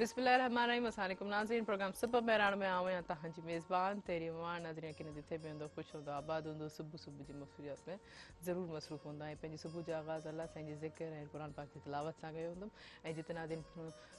بسم الله الرحمٰن الرحيم السلام عليڪم ناظرين پروگرام صبح مهراڻ ۾ آئون آهيان توهان جي ميزبان تيري امان ناظرين يقينا جٿي به هوندو خوش هوندو آباد هوندو صبح صبح جي مصروفيات ۾ ضرور مصروف هوندا ۽ پنهنجي صبح جو آغاز الله سائين جي ذڪر ۽ قرآن پاڪ جي تلاوت سان ڪيو هوندم ۽ جتي ناظرين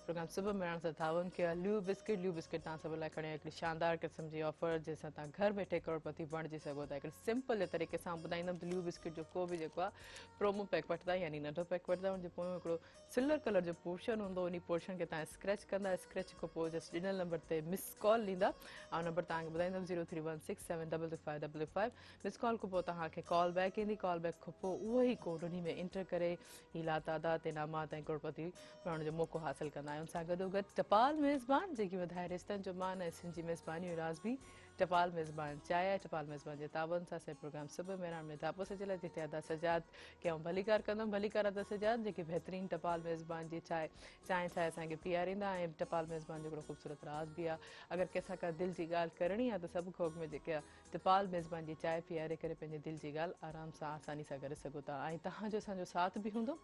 پروگرام صبح مهراڻ سان تعاون ڪيو آهي ليو بسڪٽ ليو بسڪٽ توهان سڀ لاء کڻي آيو هڪڙي شاندار قسم جي آفر جنهن سان توهان گهر ويٺي ڪروڙپتي بڻجي سگهو ٿا هڪڙي سمپل جي طريقي سان ٻڌائيندم ته ليو بسڪٽ جو ڪو به جيڪو آهي پرومو پيڪ وٺندا يعني ننڍو پيڪ وٺندا ان جي پويون هڪڙو سلور ڪلر جو پورشن هوندو انهي پورشن کي توهان اسڪريچ ڪندا اسڪريچ کان پوء جسٽ ڏنل نمبر تي مس ڪال ڏيندا آئون نمبر توهان کي ٻڌائيندم zero three one six seven double five double five miss call کان پوء توهان کي ڪال بيڪ ايندي ڪال بيڪ کان پوء اهو ئي ڪوڊ انهي ۾ انٽر ڪري هي لاتعداد انعامات ۽ ڪروڙپتي بڻڻ جو موقعو حاصل ڪندا آهن. ان سان گڏوگڏ ٽپال ميزبان جيڪي وڌائي رشتن جو مان ۽ سنڌ جي ميزباني جو راز به ٽپال ميزبان چاهي آهي. ٽپال ميزبان جي تعاون سان اسين پروگرام صبح مهراڻ ۾ ڌاپو سجيل آهي جتي ادا سجاد کي آئون ڀليڪار ڪندم. ڀليڪار ادا سجاد جيڪي بهترين ٽپال ميزبان جي چاهي چانهه ٺاهي اسان کي پياريندا ۽ ٽپال ميزبان جو هڪڙو خوبصورت راز به آهي. اگر ڪنهن سان ڪا دل جي ڳالهه ڪرڻي آهي ته سڀ کان اڳ ۾ جيڪي ٽپال ميزبان جي چانهه پياري ڪري پنهنجي دل جي ڳالهه آرام سان آساني سان ڪري سگهو ٿا ۽ توهان جو اسان جو ساٿ به هوندو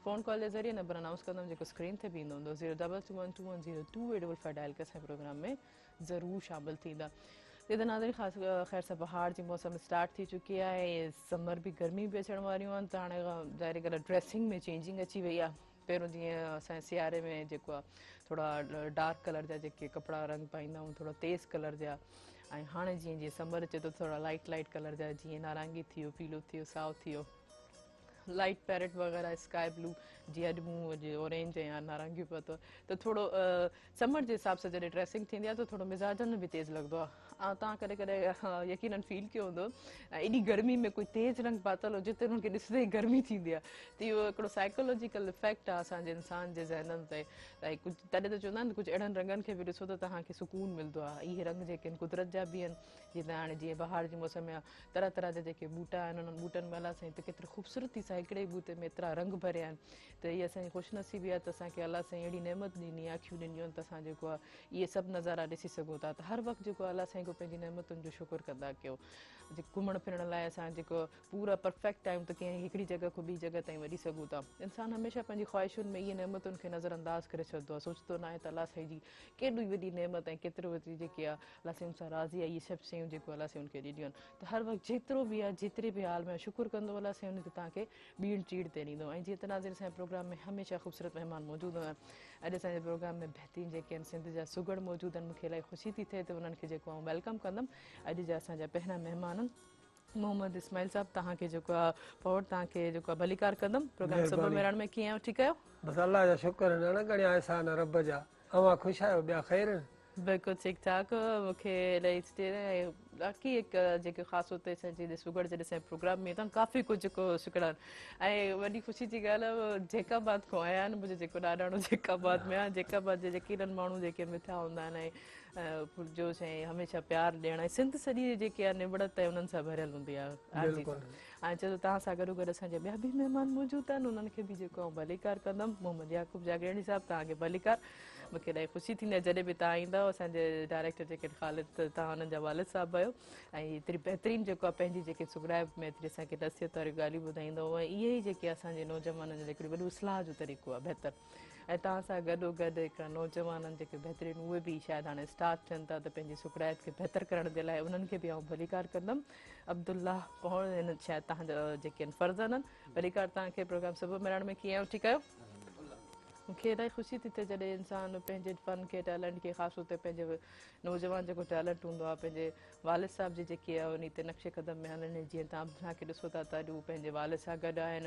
فون ڪال جي ذريعي نمبر انائونس ڪندم جيڪو اسڪرين تي به ايندو هوندو zero double two one two one zero two eight double five dial ڪري اسان جي پروگرام ۾ ضرور شامل ٿيندا جي ناظرين خاص خير سان بهار جي موسم اسٽارٽ ٿي چڪي آهي سمر به گرمي به اچڻ واريون آهن ته هاڻي ظاهري ڳالهه ڊريسنگ ۾ چينجنگ اچي وئي آهي پهريون جيئن اسان سياري ۾ جيڪو آهي ٿورا ڊارڪ ڪلر جا جيڪي ڪپڙا رنگ پائيندا آهيون ٿورا تيز ڪلر جا ۽ هاڻي جيئن جيئن سمر اچي ٿو ٿورا لائٽ لائٽ ڪلر جا جيئن نارنگي ٿي ويو پيلو ٿي ويو سائو ٿي ويو لائٽ پيرٽ وغيره اسڪائي بلو جي اڄ مون اڄ اورينج ۽ نارنگي پاتو ته ٿورو سمر جي حساب سان جڏهن ڊريسنگ ٿيندي آهي ته ٿورو مزاجن ۾ به تيز لڳندو آهي ۽ توهان ڪڏهن ڪڏهن يقينن فيل ڪيو هوندو ايڏي گرمي ۾ ڪوئي تيز رنگ پاتل هجي ته انهن کي ڏسندي ئي گرمي ٿيندي آهي ته اهو هڪڙو سائيڪولوجيڪل افيڪٽ آهي اسان جي انسان جي ذهنن تي ۽ ڪجهه تڏهن ته چوندا آهن ڪجهه اهڙن رنگن کي به ڏسو ته توهان کي سڪون ملندو آهي اهي رنگ جيڪي آهن قدرت جا به آهن جيئن ته هاڻي جيئن بهار جي موسم ۾ طرح طرح جا جيڪي ٻوٽا آهن انهن ٻوٽن ۾ الله سائين ته ڪيتري خوبصورتي سان هڪڙي ئي ٻوٽي ۾ ايترا رنگ ڀريا آهن ته هي اسان جي خوش نصيبي آهي ته اسان کي الله سائين اهڙي نعمت ڏني آهي اکيون ڏنيون آهن ته اسان جيڪو آهي اهي سڀ نظارا ڏسي سگهون ٿا ته هر وقت جيڪو الله سائين کان پنهنجي نعمتن جو شڪر ڪندا ڪيو گهمڻ ڦرڻ لاء اسان جيڪو پورا پرفيڪٽ آهيون ته ڪنهن هڪڙي جڳهه کان ٻي جڳهه تائين وڃي سگهون ٿا. انسان هميشه پنهنجي خواهشن ۾ اهي نعمتن کي نظر انداز ڪري ڇڏندو آهي، سوچندو ناهي ته الله سائين جي ڪيڏي وڏي نعمت ۽ ڪيترو وڏي جيڪي آهي الله سائين ان سان راضي آهي اهي سڀ شيون جيڪو الله سائين ان کي ڏنيون آهن ته هر وقت جيترو به آهي جيتري به حال ۾ آهي شڪر ڪندو الله سائين ان تي توهان کي ٻيڻ چيڙ تي ڏيندو ۽ جيئن ته ناظرين اسان جي پروگرام ۾ هميشه خوبصورت مهمان موجود هوندا آهن اڄ اسان جي پروگرام ۾ بهترين جيڪي آهن سنڌ جا سگهڙ موجود آهن مون کي الاهي خوشي ٿي ٿئي ته انهن کي جيڪو آئون welcome ڪندم اڄ جا اسان جا پهريان مهمان محمد اسماعيل صاحب توهان کي جيڪو آ پوڙ توهان کي جيڪو آ ڀليڪار ڪندم پروگرام صبح مهراڻ ۾ ڪيئن آهيو ٺيڪ آهيو؟ بس الله جا شڪر آهن اڻ ڳڻيا احسان رب جا اوهان خوش آهيو ٻيا خير آهن؟ بلڪل ٺيڪ ٺاڪ مونکي الائي باقي هڪ جيڪي خاص طور تي اسان جي سگهڙ جڏهن اسان پروگرام ۾ ايندا ڪافي ڪجهه جيڪو سکڻا ۽ وڏي خوشي جي ڳالهه آهي جيڪب آباد کان آيا آهن منهنجو جيڪو ڏاڏاڻو جيڪب آباد ۾ آهي جيڪب آباد جي يقينن ماڻهو جيڪي مٺا هوندا آهن ۽ پرجوش ۽ هميشه پيار ڏيڻ ۽ سنڌ سڄي جيڪي آهي نوڙت ۽ انهن سان ڀريل هوندي آهي بلڪل ۽ چئو توهان سان گڏو گڏ اسان جا ٻيا به مهمان موجود آهن انهن کي به جيڪو آئون ڀليڪار ڪندم محمد يعقوب جاگيراڻي صاحب توهان کي ڀليڪار مون کي ڏاڍي خوشي ٿيندي آهي جڏهن به توهان ايندا آهيو اسان جي ڊائريڪٽر جيڪي خالد توهان انهن جا والد صاحب آهيو ۽ ايتري بهترين جيڪو آهي پنهنجي جيڪي سگهڙائپ ۾ ايتري اسان کي نصيحت واريون ڳالهيون ٻڌائيندا هئا ۽ اهي ئي جيڪي اسان جي نوجوانن جي هڪڙي وڏو اصلاح جو طريقو آهي بهتر ۽ توهان سان گڏو گڏ هڪڙا نوجوانن جيڪي بهترين اهي به شايد هاڻي اسٽارٽ ٿين ٿا ته پنهنجي سڪڙائپ کي بهتر ڪرڻ جي لاء انهن کي به آئون ڀليڪار ڪندم عبدالله پهڻ هن شايد توهان جا جيڪي آهن فرزند آهن ڀليڪار توهان کي پروگرام صبح مهراڻ ۾ ڪيئن آهيو ٺيڪ آهيو مون کي الاهي خوشي ٿي ٿئي جڏهن انسان پنهنجي فن کي ٽيلنٽ کي خاص طور تي پنهنجي نوجوان جيڪو ٽيلنٽ هوندو آهي پنهنجي والد صاحب جي جيڪي آهي انهي تي نقش قدم ۾ هلڻ جيئن توهان عبدالله کي ڏسو ٿا ته اڄ هو پنهنجي والد سان گڏ آهن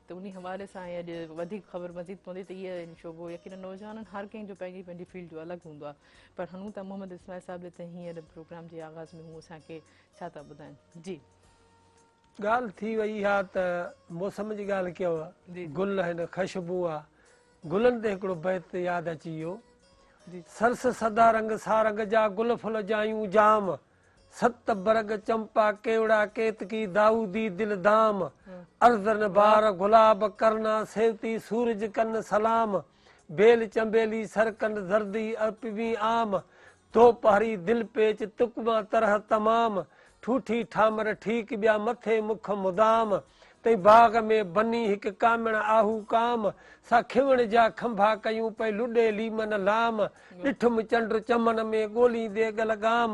ته انهي حوالي سان ۽ اڄ وڌيڪ خبر مزيد پوندي ته اهي شعبو يقينن نوجوانن هر ڪنهن جو پنهنجي پنهنجي فيلڊ جو الڳ هوندو آهي پر هلون ٿا محمد اسماعيل صاحب ڏي ته هينئر پروگرام جي آغاز ۾ هو اسان کي ڇا ٿا ٻڌائن جي. ڳالهه ٿي وئي اها ته موسم جي ڳالهه ڪيو گل آهن خشبو آ گلن تي هڪڙو بيت ياد اچي ويو سرس سدا رنگ سارنگ جا گل ڦل جايون جام ست برگ چمپا ڪيوڙا ڪيتڪي دائودي دل دام ارزن بار گلاب ڪرنا سيوتي سورج ڪن سلام بيل چنبيلي سرڪن زردي ارپوين عام دوپهري دل پيچ تڪما طرح تمام ٺوٺي ٺامر ٺيڪ ٻيا مٿي مک مدام تئين باغ ۾ بني هڪ ڪامڻ آهو ڪام، سا کيوڻ جا کنڀا ڪيون پئي لڏي ليمن لام، ڏٺم چنڊ چمن ۾ ڳوليندي گل گام،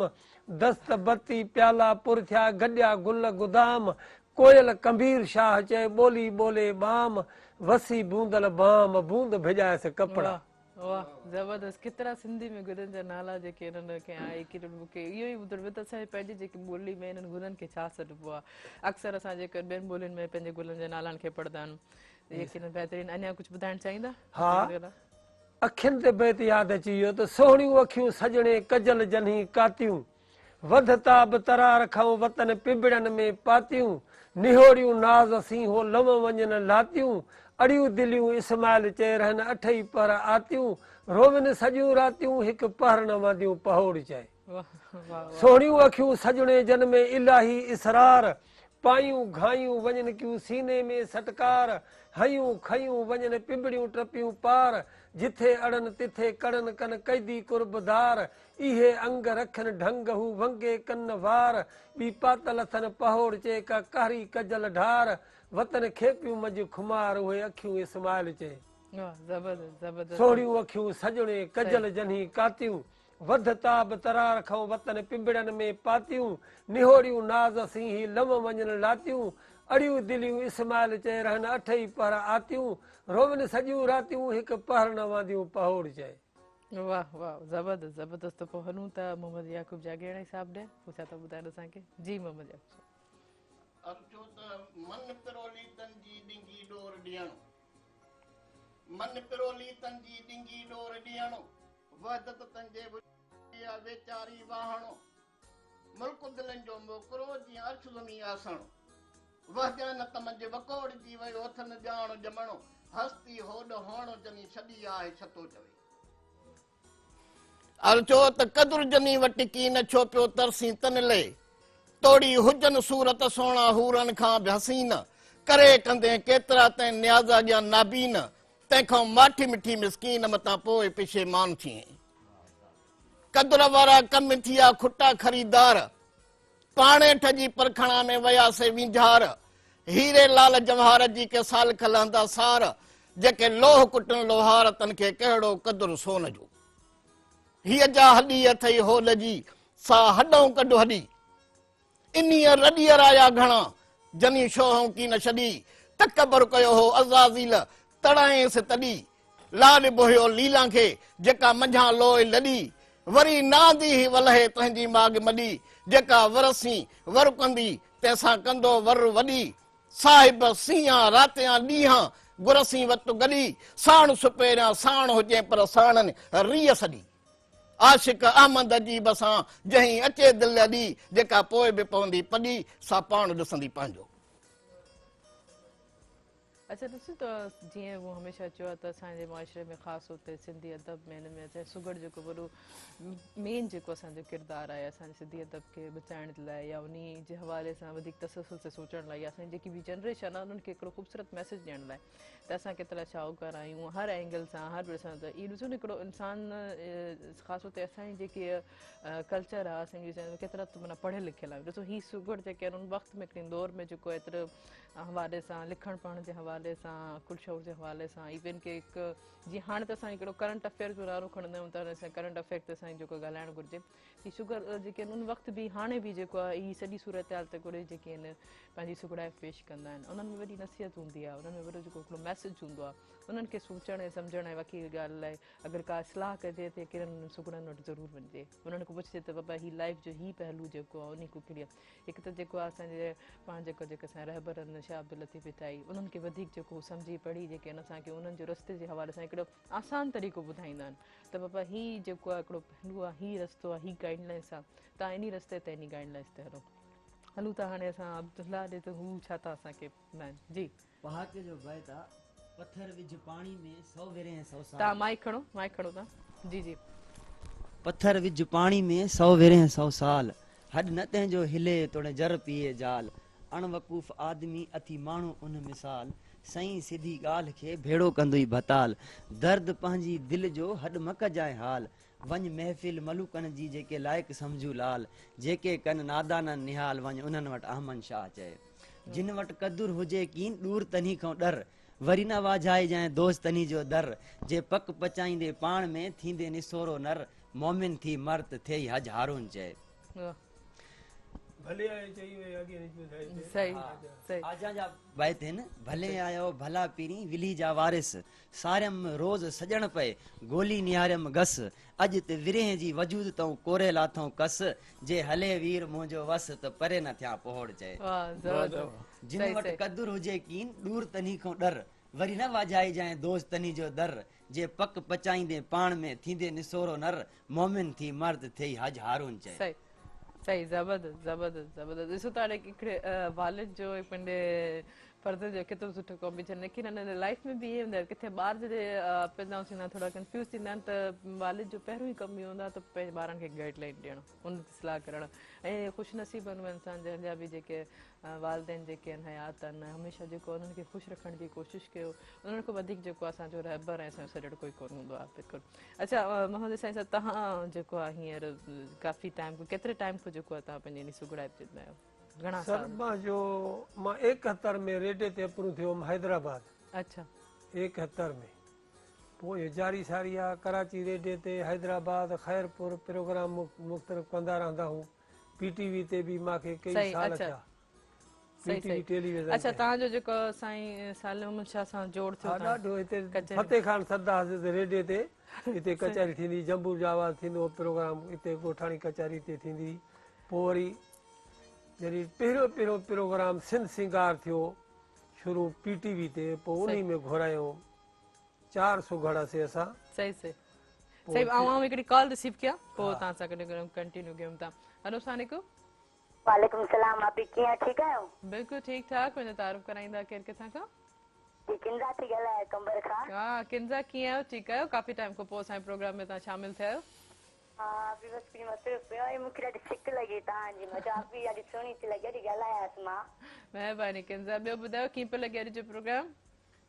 دست بتي پيالا پر ٿيا گڏيا گل گدام، ڪوئل ڪنبير شاهه چئي ٻولي ٻولي ٻام، وسي بوندل بام، بوند ڀڄايس ڪپڙا. واه زبردست ڪيترا سنڌي ۾ گلن جا نالا جيڪي انهن کي آهي ڪي مون کي اهو ئي ٻڌڻ ۾ ته اسان پنهنجي جيڪي ٻولي ۾ انهن گلن کي ڇا سڏبو آهي. اڪثر اسان جيڪي ٻين ٻولين ۾ پنهنجي گلن جي نالن کي پڙهندا آهيون. يقينن بهترين. اڃا ڪجهه ٻڌائڻ چاهيندا؟ ها اکين تي بيت ياد اچي ويو ته سهڻيون اکيون سڄڻي ڪجل جنهي ڪاتيون. وڌ تاب ترار کئون وطن پنبڙين ۾ پاتيون، نهوڙيون ناز سين هو لنء وڃن لاتيون، اڙيون دليون اسماعيل چئي رهن اٺئي پهر آتيون، روون سڄيون راتيون هڪ پهر نه وانديون پهوڙ چئي. سهڻيون اکيون سڄڻي جن ۾ الاهي اسرار، پايون گهايون وڃن ڪيون سيني ۾ سٽڪار، هنيون کنيون وڃن پنبڙيون ٽپيون پار، جٿي اڙن تٿي ڪڙن ڪن قيدي قربدار، اهي انگ رکن ڍنگ هو ونگي ڪن وار، ٻي پاتل اٿن پهوڙ چئي ڪا ڪاري ڪجل ڍار، وطن کيپيون منجهه خمار اهي اکيون اسماعيل چئي. سهڻيون اکيون سڄڻي ڪجل جنهين ڪاتيون، وڌ تاب ترار کئون وطن پنبڙين ۾ پاتيون، نهوڙيون ناز سين هي لنء وڃن لاتيون، اڙيون دليون اسماعيل چئي رهن اٺئي پهر آتيون، روون سڄيون راتيون هڪ پهر نه وانديون پهوڙ چئي. واه واه زبردست زبردست ته پوء هلون ٿا محمد يعقوب جاگيراڻي صاحب ڏي پوء ڇا ٿا ٻڌائن اسان کي جي محمد يعقوب صاحب. عرض ٿيو ته من پرولي تن جي ڏنگي ڏور ڏيڻ، من پرولي تن جي ڏنگي ڏور ڏيڻ، وحدت تن جي وجود آ ويچاري واهڻ، ملڪ دلن جو موڪرو جيئن عرش زمين آسڻ، وحدانت منجهه وڪوڙجي ويو اٿن ڄاڻ ڄمڻ، هستي هوڏ هئڻ جني ڇڏي آهي ڇتو چوي. عرض ٿيو ته قدر جني وٽ ڪين ڇو پيو ترسين تن لئي، توڙي هجن صورت سهڻا حورن کان به حسين، ڪري ڪندين ڪيترا تنهن نياز اڳيان نابين، تنهن کان ماٺي مٺي مسڪين متان پوء پشيمان ٿئين. قدر وارا ڪم ٿيا کٽا خريدار، پاڻيٺ جي پرکڻا ۾ ويا سي وينجهار، هيري لال جواهر جي ڪي سالڪ لهندا سار، جيڪي لوهه ڪٽن لوهار تن کي ڪهڙو قدر سون جو. هيء جا هڏي اٿئي هوڏ جي، سا هڏئون ڪڍ هڏي. انهيء رڏيء رايا گهڻا، جني شوهئون ڪين ڇڏي. تڪبر ڪيو هو عزازيل، تڙاينس تڏي. لاڏ بوهيو ليلان کي، جيڪا منجهان لوء لڏي. وري ناندي هي ولهي، تنهنجي ماڳ مڏي. جيڪا ورسين ور ڪندي، تنهن سان ڪندو ور وڏي. صاحب سينهان راتيان ڏينهان، گرسين وت گڏي. ساڻ سپيريان ساڻ هجين، پر ساڻن ريء سڏي. عاشق احمد عجيب سان، جنهين اچي دل اڏي، جيڪا پوء به پوندي پڏي، سا پاڻ ڏسندي پنهنجو. اچا ڏسو ته جيئن مون هميشه چيو آهي ته اسان جي معاشري ۾ خاص طور تي سنڌي ادب ۾ هن ۾ اسان سگهڙ جيڪو وڏو مين جيڪو اسان جو ڪردار آهي اسان جي سنڌي ادب کي بچائڻ جي لاء يا انهي جي حوالي سان وڌيڪ تسلسل سان سوچڻ لاء يا اسان جي جيڪي به جنريشن آهي انهن کي هڪڙو خوبصورت ميسيج ڏيڻ لاء ته اسان ڪيترا شاهوڪار آهيون هر اينگل سان هر ڏسڻ ته اهو ڏسو نه هڪڙو انسان خاص طور تي اسان جي جيڪي ڪلچر آهي اسان جي ڪيترا ته معنيٰ پڙهيل لکيل آهيون ڏسو هي سگهڙ جيڪي آهن ان وقت ۾ هڪڙي دور ۾ جيڪو ايترو حوالي سان لکڻ پڙهڻ جي حوالي سان عقل شعور جي حوالي سان ايون ڪي هڪ جي هاڻي ته اسان هڪڙو ڪرنٽ افيئر جو نعرو کڻندا آهيون ته اسان ڪرنٽ افيئر تي اسان جيڪو ڳالهائڻ گهرجي هي شگر جيڪي آهن ان وقت به هاڻي به جيڪو آهي هي سڄي صورتحال تي ڪري جيڪي آهن پنهنجي سگهڙائي پيش ڪندا آهن انهن ۾ وڏي نصيحت هوندي آهي انهن ۾ وڏو جيڪو هڪڙو ميسج هوندو آهي انهن کي سوچڻ ۽ سمجهڻ ۽ واقعي ڳالهه لاء اگر ڪا اصلاح ڪجي ته يقينن انهن سگهڙن وٽ ضرور وڃجي انهن کان پڇجي ته بابا هي لائف جو هي پهلو جيڪو آهي انهي کان ڪهڙي هڪ ته جيڪو آهي اسان جي پاڻ جيڪو جيڪي اسان رهبر آهن شاهه عبداللطيف ڀٽائي انهن کي وڌيڪ جيڪو سمجهي پڙهي جيڪي آهن اسان کي انهن جو رستي جي حوالي سان هڪڙو آسان طريقو ٻڌائيندا آهن ته بابا هي جيڪو آهي هڪڙو پهلو آهي هي رستو آهي هي گائيڊ لائنس آهي توهان انهي رستي تي انهي گائيڊ لائنس تي هلو. هلون ٿا هاڻي اسان عبدالله ڏي ته هو ڇا ٿا اسان کي ٻڌائن. جي. پهاڪي جو بيت آ، پٿر وجهه پاڻي ۾ سو ورهيه سو سال. توهان مائيڪ کڻو مائيڪ کڻو توهان جي جي. پٿر وجهه پاڻي ۾ سو ورهيه سو سال، هڏ نه تنهن جو هلي توڙي جر پيئي جال. اڻ وقوف آدمي اٿي ماڻهو ان مثال، سئين سڌي ڳالهه کي ڀيڙو ڪندوئي ڀتال. درد پنهنجي دل جو هڏ مه ڪجانء حال، وڃ محفل ملوڪن جي جيڪي لائق سمجهو لال، جيڪي ڪن نادانن نهال وڃ انهن وٽ احمد شاهه چئي. جن وٽ قدر هجي ڪين ڏور تنهي کئون ڏر، وري نه واجهائجانء دوست تنهي جو در، جي پڪ پچائيندي پاڻ ۾، ٿيندي نسورو نر، مومن ٿي مر ته ٿئي حج هارون چئي. ڀلي آيو چئي وئي اڳي نچ ٻڌائي تي. صحيح. آجيان جا بيت هن، ڀلي آيو ڀلا پرين ولهي جا وارث، ساريم روز سڄڻ پئي، گولي نهاريم گس، اڄ ته ورهين جي وجود تئون ڪوري لاٿئون ڪس، جي هلي وير منهنجو وس ته پري نه ٿيان پهوڙ چئي. جن وٽ قدر هجي ڪين، ڏور تنهي کئون ڏر، وري نه واجهائجانء دوست تنهي جو در، جي پڪ پچائيندين پاڻ ۾، ٿيندين نسورو نر، مومن ٿي مرد ٿئي حج هارون چئي. صحيح صحيح زبردست زبردست زبردست ڏسو ته هاڻي هڪڙي والد جو پنهنجي فرزند جو ڪيترو سٺو ڪامبينيشن ليڪن هن لائف ۾ به ائين هوندو آهي ڪٿي ٻار جڏهن اپ اينڊ ڊائون ٿيندا آهن ٿورا ڪنفيوز ٿيندا آهن ته والد جو پهريون ئي ڪم اهو هوندو آهي ته پنهنجي ٻارن کي گائيڊ لائن ڏيڻ انهن تي صلاح ڪرڻ ۽ خوش نصيب آهن اهي انسان جنهن جا به جيڪي والدين جيڪي آهن حيات آهن هميشه جيڪو انهن کي خوش رکڻ جي ڪوشش ڪيو انهن کان وڌيڪ جيڪو اسان جو رهبر ۽ اسان جو سڄڻ ڪوئي ڪونه هوندو آهي بلڪل اڇا محمد اسماعيل صاحب توهان جيڪو آهي هينئر ڪافي ٽائيم ڪيتري ٽائيم کان جيڪو آهي توهان پنهنجي انهي سگهڙائپ جي ۾ آهيو گهڻا سر سال؟ مان جو مان 71 ۾ ريڊيو تي اپرون ٿيو هوم حيدرآباد. اڇا. 71 ۾ پوء اهو جاري ساري آ ڪراچي ريڊيو تي حيدرآباد خيرپور پروگرام مختلف ڪندا رهندا هون پي ٽي وي تي به مان کي ڪيئي صحيح سال اڇا ٿيا پي صحيح ٽي وي صحيح ٽيليويزن اڇا تي. توهان جو جيڪو سائين صالح محمد شاهه سان جوڙ ٿيو ها توهان ڏاڍو هتي ڪچهري فتح خان سردار هتي ريڊيو تي هتي صحيح ڪچهري ٿيندي جنبور جو آواز ٿيندو هو پروگرام هتي ڳوٺاڻي ڪچهري هتي ٿيندي پوء وري جڏهن پهريون پهريون پروگرام سنڌ سينگار ٿيو شروع پي ٽي وي تي پوء انهي ۾ گهرايو چار سگهڙ هسي اسان. صحيح صحيح صحيح آئون آئون هڪڙي ڪال رسيو ڪيان پوء توهان سان گڏ ڪنٽينيو ڪيون ٿا هلو السلام عليڪم. وعليڪم السلام آپي ڪيئن ٺيڪ آهيو. بلڪل ٺيڪ ٺاڪ پنهنجو تعارف ڪرائيندا ڪير ڪٿان کان. جي ڪنزا ٿي ڳالهايان قمبر کان. ها ڪنزا ڪيئن آهيو ٺيڪ آهيو ڪافي ٽائيم کان پوء اسان جي پروگرام ۾ توهان شامل ٿيا آهيو. ها آپي بس ڪجهه مصروف پيو آهيان مونکي ڏاڍي سڪ لڳي توهان جي مان چيو آپي ڏاڍي سهڻي ٿي لڳي اڄ ڳالهايانس مان. مهرباني ڪنزا ٻيو ٻڌايو ڪيئن پيو لڳي اڄ جو پروگرام.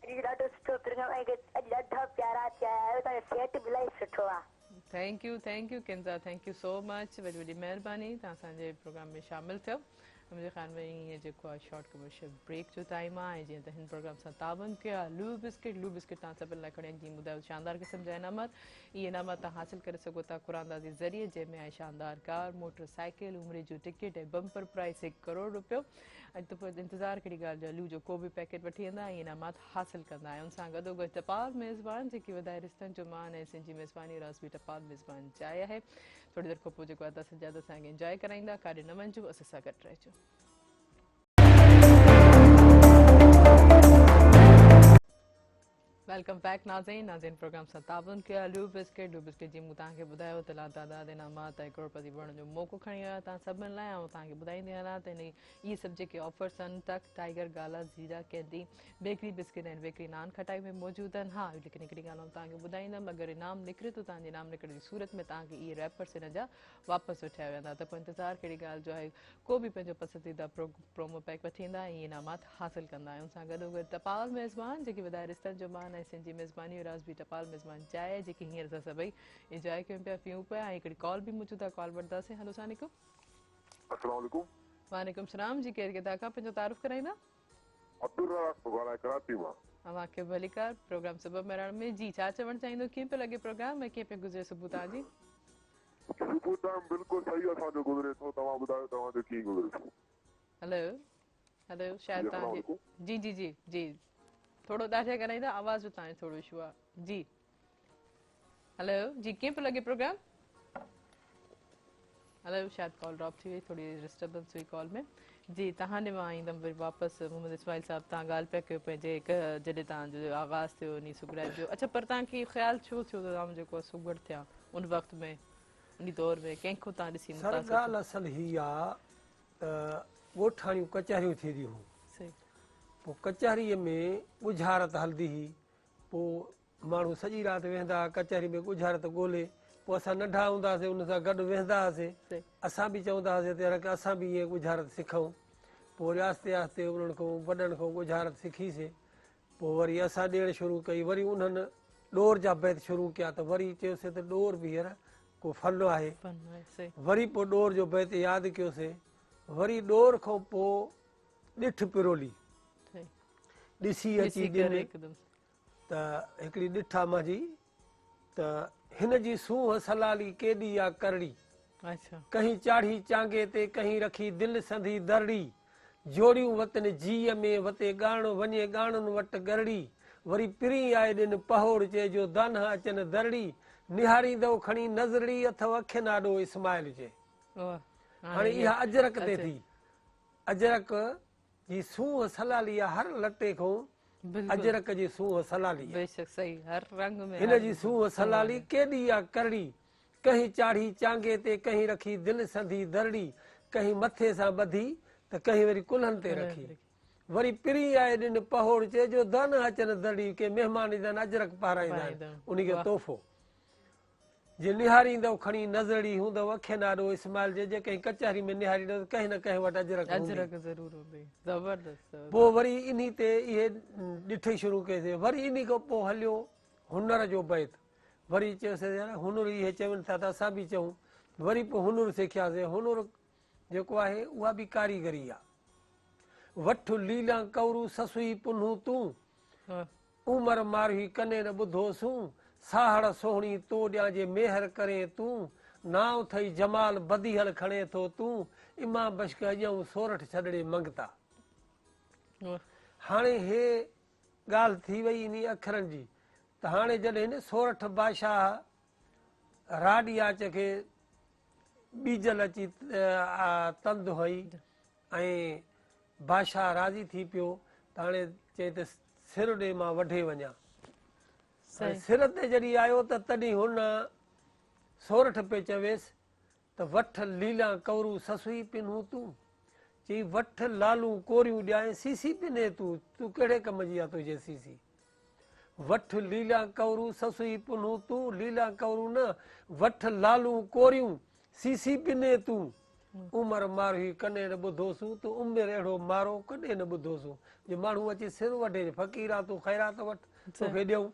اڄ جو ڏاڍو سٺو پروگرام ۽ اڄ ڏاڍا پيارا ٿيا آهيو توهان جو سيٽ به الاهي سٺو آ. Thank you thank you Kanza thank you so much وڏي وڏي مهرباني توهان اسان جي پروگرام ۾ شامل ٿيو. منهنجي خيال ۾ ائين جيڪو آهي شارٽ ڪمرشل بريڪ جو ٽائيم آهي ۽ جيئن ته هن پروگرام سان تعاون ڪيو آهي لو بسڪٽ لو بسڪٽ توهان سڀن لاء کڻي جيئن ٻڌايو شاندار قسم جا انعامات اهي انعامات توهان حاصل ڪري سگهو ٿا قرآن اندازي ذريعي جنهن ۾ آهي شاندار ڪار موٽر سائيڪل عمري جو ٽڪيٽ ۽ بمپر پرائز 1 ڪروڙ روپيو ۽ ته پوء انتظار ڪهڙي ڳالهه جو لو جو ڪو به پيڪيٽ وٺي ايندا ۽ انعامات حاصل ڪندا ۽ ان سان گڏوگڏ ٽپال ميزبان جيڪي وڌائي رشتن جو مان ۽ سنڌ جي ميزباني راز به ٽپال ميزبان جاء آهي ٿوري دير کان پوء جيڪو ادا سجاد اسان کي انجواء ڪرائيندا ڪاڏي نه وڃجو اسان سان گڏ رهجو. Welcome back ناظرين ناظرين پروگرام سان تعاون ڪيو لو بسڪيٽ لو بسڪيٽ جي مون توهان کي ٻڌايو ته لاتعداد انعامات ۽ ڪروڙپتي بڻڻ جو موقعو کڻي آيو توهان سڀن لاء آئون توهان کي ٻڌائيندي هلان ته اهي سڀ جيڪي آفرس آهن TUC Tiger Gala Zeera Candi bakery biscuit ۽ bakery nankhatai ۾ موجود آهن ها ليڪن هڪڙي ڳالهه آئون توهان کي ٻڌائيندم اگر انعام نڪري ٿو توهان جي انعام نڪرڻ جي صورت ۾ توهان کي اهي ريپرس ان جا واپس وٺيا ويندا ته پوء انتظار ڪهڙي ڳالهه جو آهي ڪو به پنهنجو پسنديده پرومو پيڪ وٺي ايندا ۽ انعامات حاصل ڪندا ۽ ان سان گڏوگڏ ٽپال ميزبان جيڪي وڌائي رشتن جو مان ۽ سنڌ جي ميزباني جو راز به ٽپال ميزبان چاء جيڪي هينئر اسان سڀئي انجواء ڪيون پيا پيون پيا ۽ هڪڙي ڪال به موجود آهي ڪال وٺنداسين هلو السلام عليڪم. السلام عليڪم. وعليڪم السلام جي ڪير ڪٿان کان پنهنجو تعارف ڪرائيندا. عبدالرزاق ٿو ڳالهائي ڪراچي مان. اوهان کي ڀليڪار پروگرام صبح مهراڻ ۾ جي ڇا چوڻ چاهيندو ڪيئن پيو لڳي پروگرام ۽ ڪيئن پيو گذري صبح توهان جي. صبح ٽائيم بلڪل صحيح اسان جو گذري ٿو توهان ٻڌايو توهان جو ڪيئن گذري ٿو. هلو هلو شايد جي توهان السلام جي عليڪم. جي جي جي جي ٿورو ڏاڍيا ڳالهائيندا آواز جو توهان جو ٿورو اشو آ جي هلو جي ڪيئن پيو لڳي پروگرام هلو شايد ڪال ڊراپ ٿي وئي ٿوري ڊسٽربنس هئي ڪال ۾ جي توهان ڏي مان ايندم وري واپس محمد اسماعيل صاحب توهان ڳالهه پيا ڪيو پنهنجي هڪ جڏهن توهان جو آغاز ٿيو انهي سگهڙائپ جو اڇا پر توهان کي خيال ڇو ٿيو ته آئون جيڪو سگهڙ ٿيان ان وقت ۾ انهي دور ۾ ڪنهن کان توهان ڏسي سر متاثر ٿيو؟ ڳالهه اصل هي آ ته ڳوٺاڻيون ڪچهريون ٿينديون هيون صحيح پوء ڪچهريء ۾ ڳجهارت هلندي هئي پوء ماڻهو سڄي رات ويهندا ها ڪچهري ۾ ڳجهارت ڳولي، پوء اسان ننڍا هوندا هئاسين انهن سان گڏ ويهندا هئاسين، اسان به چوندا هئاسين ته يار اسان به ائين ڳجهارت سکون، پوء وري آهستي آهستي انهن کان وڏن کان ڳجهارت سکيسين، پوء وري اسان ڏيڻ شروع ڪئي، وري انهن ڏور جا بيت شروع ڪيا ته وري چيوسين ته ڏور به يار ڪو فن آهي، وري پوء ڏور جو بيت ياد ڪيوسين، وري ڏور کان پوء ڏٺ پرولي ڏسي اچي ڏن ته هڪڙي ڏٺ آ مانجي ته هن جي سونهن سلالي ڪيڏي آ ڪرڙي. ڪهين چاڙهي چانگي تي ڪهين رکي دل سندي درڙي. جوڙيون وتن جيء ۾ وتي ڳاڻ وڃي ڳاڻن وٽ ڳرڙي. وري پرين آئي ڏن پهوڙ چئي جو دانهن اچن درڙي. نهاريندؤ کڻي نظرڙي اٿئو اکين آڏو اسماعيل چئي. هاڻي اها اجرڪ تي ٿي. اجرڪ جي سونهن سلالي آ هر لٽي کون اجرڪ جي سونهن سلالي آ. بيشڪ صحيح هر رنگ ۾ هن جي سونهن سلالي ڪيڏي آ ڪرڙي ڪنهين چاڙهي چانگي تي ڪنهين رکي دل سندي درڙي ڪنهين مٿي سان ٻڌي ته ڪنهين وري ڪلهن تي رکي وري پرين آئي ڏن پهوڙ چئي جو دانهن اچن درڙي ڪي مهمان ايندا آهن اجرڪ پهرائيندا آهن انهي کي تحفو جي نهاريندؤ کڻي نظرڙي هوندؤ اکين آڏو اسماعيل جي جي ڪنهن ڪچهري ۾ نهاريندؤ ته ڪنهن نه ڪنهن وٽ اجرڪ هوندي. اجرڪ ضرور هوندي. زبردست زبردست. پوء وري انهي تي اهي ڏٺي شروع ڪئيسين. وري انهي کان پوء هليو هنر جو بيت. وري چيوسين يار هنر اهي چون ٿا ته اسان به چئون. وري پوء هنر سکياسين. هنر جيڪو آهي اها به ڪاريگري آ. وٺ ليلان ڪورو سسئي پنهون تون. عمر ماروهي ڪنين نه ٻڌو سون، ساهڙ سهڻي تو ڏيان جي ميهر ڪرين تون، نانء ٿئي جمال بديهل کڻين ٿو تون، امام بشڪ اڄئون سورٺ ڇڏڙي منگتا. هاڻي هي ڳالهه ٿي وئي انهي اکرن جي ته هاڻي جڏهن سورٺ بادشاهه راڏياچ کي ٻيجل اچي تند هنئي ۽ بادشاهه راضي ٿي پيو ته هاڻي چئي ته سر ڏي مان وڍي وڃان. هاڻي سر تي جڏهن آيو ته تڏهن هن سورٺ پئي چويس ته وٺ ليلان ڪورو سسئي پنهون تون. چئي وٺ لالون ڪوريون ڏيانء سيسي پنهين تون، تون ڪهڙي ڪم جي آ تنهنجي سيسي. وٺ ليلان ڪورو سسئي پنهون تون، ليلان ڪورو نه، وٺ لالون ڪوريون، سيسي پنهين تون. عمر ماروهي ڪڏهن نه ٻڌوسون، تون عمر اهڙو مارو ڪڏهن نه ٻڌوسون، جو ماڻهو اچي سر وڍي، فقيرا تون خيرات وٺ، توکي ڏيون.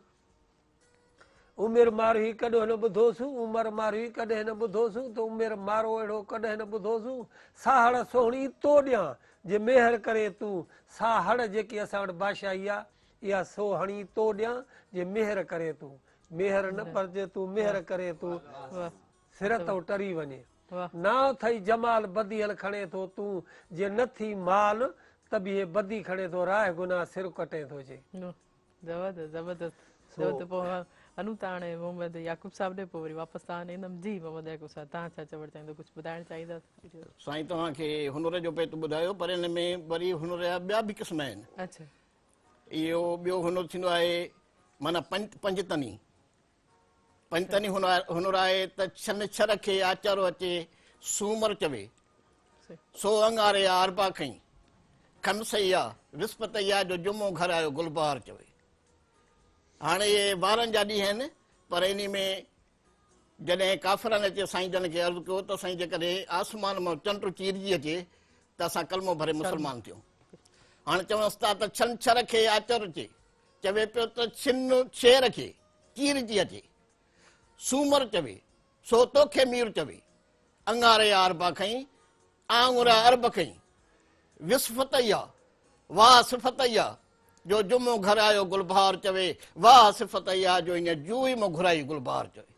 عمر ماروهي ڪڏهن نه ٻڌوسون، عمر ماروهي ڪڏهن نه ٻڌوسون، ته عمر مارو اهڙو ڪڏهن نه ٻڌوسون، ساهڙ سهڻي تو ڏيان، جي ميهر ڪرين تون، سا هڙ جيڪي اسان وٽ بادشاهي آ، اها سو هڻي تو ڏيان، جي ميهر ڪرين تون. ميهر نه پر جي تون ميهر ڪرين تون، سر تئون ٽري وڃي. نانء ٿئي جمال بديهل کڻين ٿو تون، جي نه ٿي مال ته به هي بدي کڻين ٿو، راهه گناهه سر ڪٽين ٿو جي. زبردست زبردست چئو ته پوء هلون ٿا هاڻي محمد يعقوب صاحب ڏي پوء وري واپس توهان ڏي ايندم جي محمد يعقوب صاحب توهان ڇا چوڻ چاهيندو ڪجهه ٻڌائڻ چاهيندا سائين توهان کي هنر جو بيت ٻڌايو پر ان ۾ وري هنر جا ٻيا به قسم آهن اچها اهو ٻيو هنر ٿيندو آهي معنيٰ پنجتني پنجتني هنر آهي ته ڇنڇر کي آچارو اچي سومر چوي سو اڱاري آ اربع کئين خمسئي آ وسپتئي آ جو جمعو گهر آيو گلبهار چوي هاڻي اهي وارن جا ڏينهن آهن پر انهي ۾ جڏهن ڪافرن اچي سائين جن کي عرض ڪيو ته سائين جيڪڏهن آسمان مان چنڊ چيرجي اچي ته اسان ڪلمو ڀري مسلمان ٿيون هاڻي چونس ٿا ته ڇنڇر کي آچر اچي چوي پيو ته ڇن شير کي چيرجي اچي سومر چوي سو توکي مير چوي اڱاري آربا کئين آڱر عرب کئين وصفت اها واهه صفت اها جو جمعو گهر آيو گلبهار چوي واهه صفت اها جو ان جوئي مون گهرائي گلبهار چوي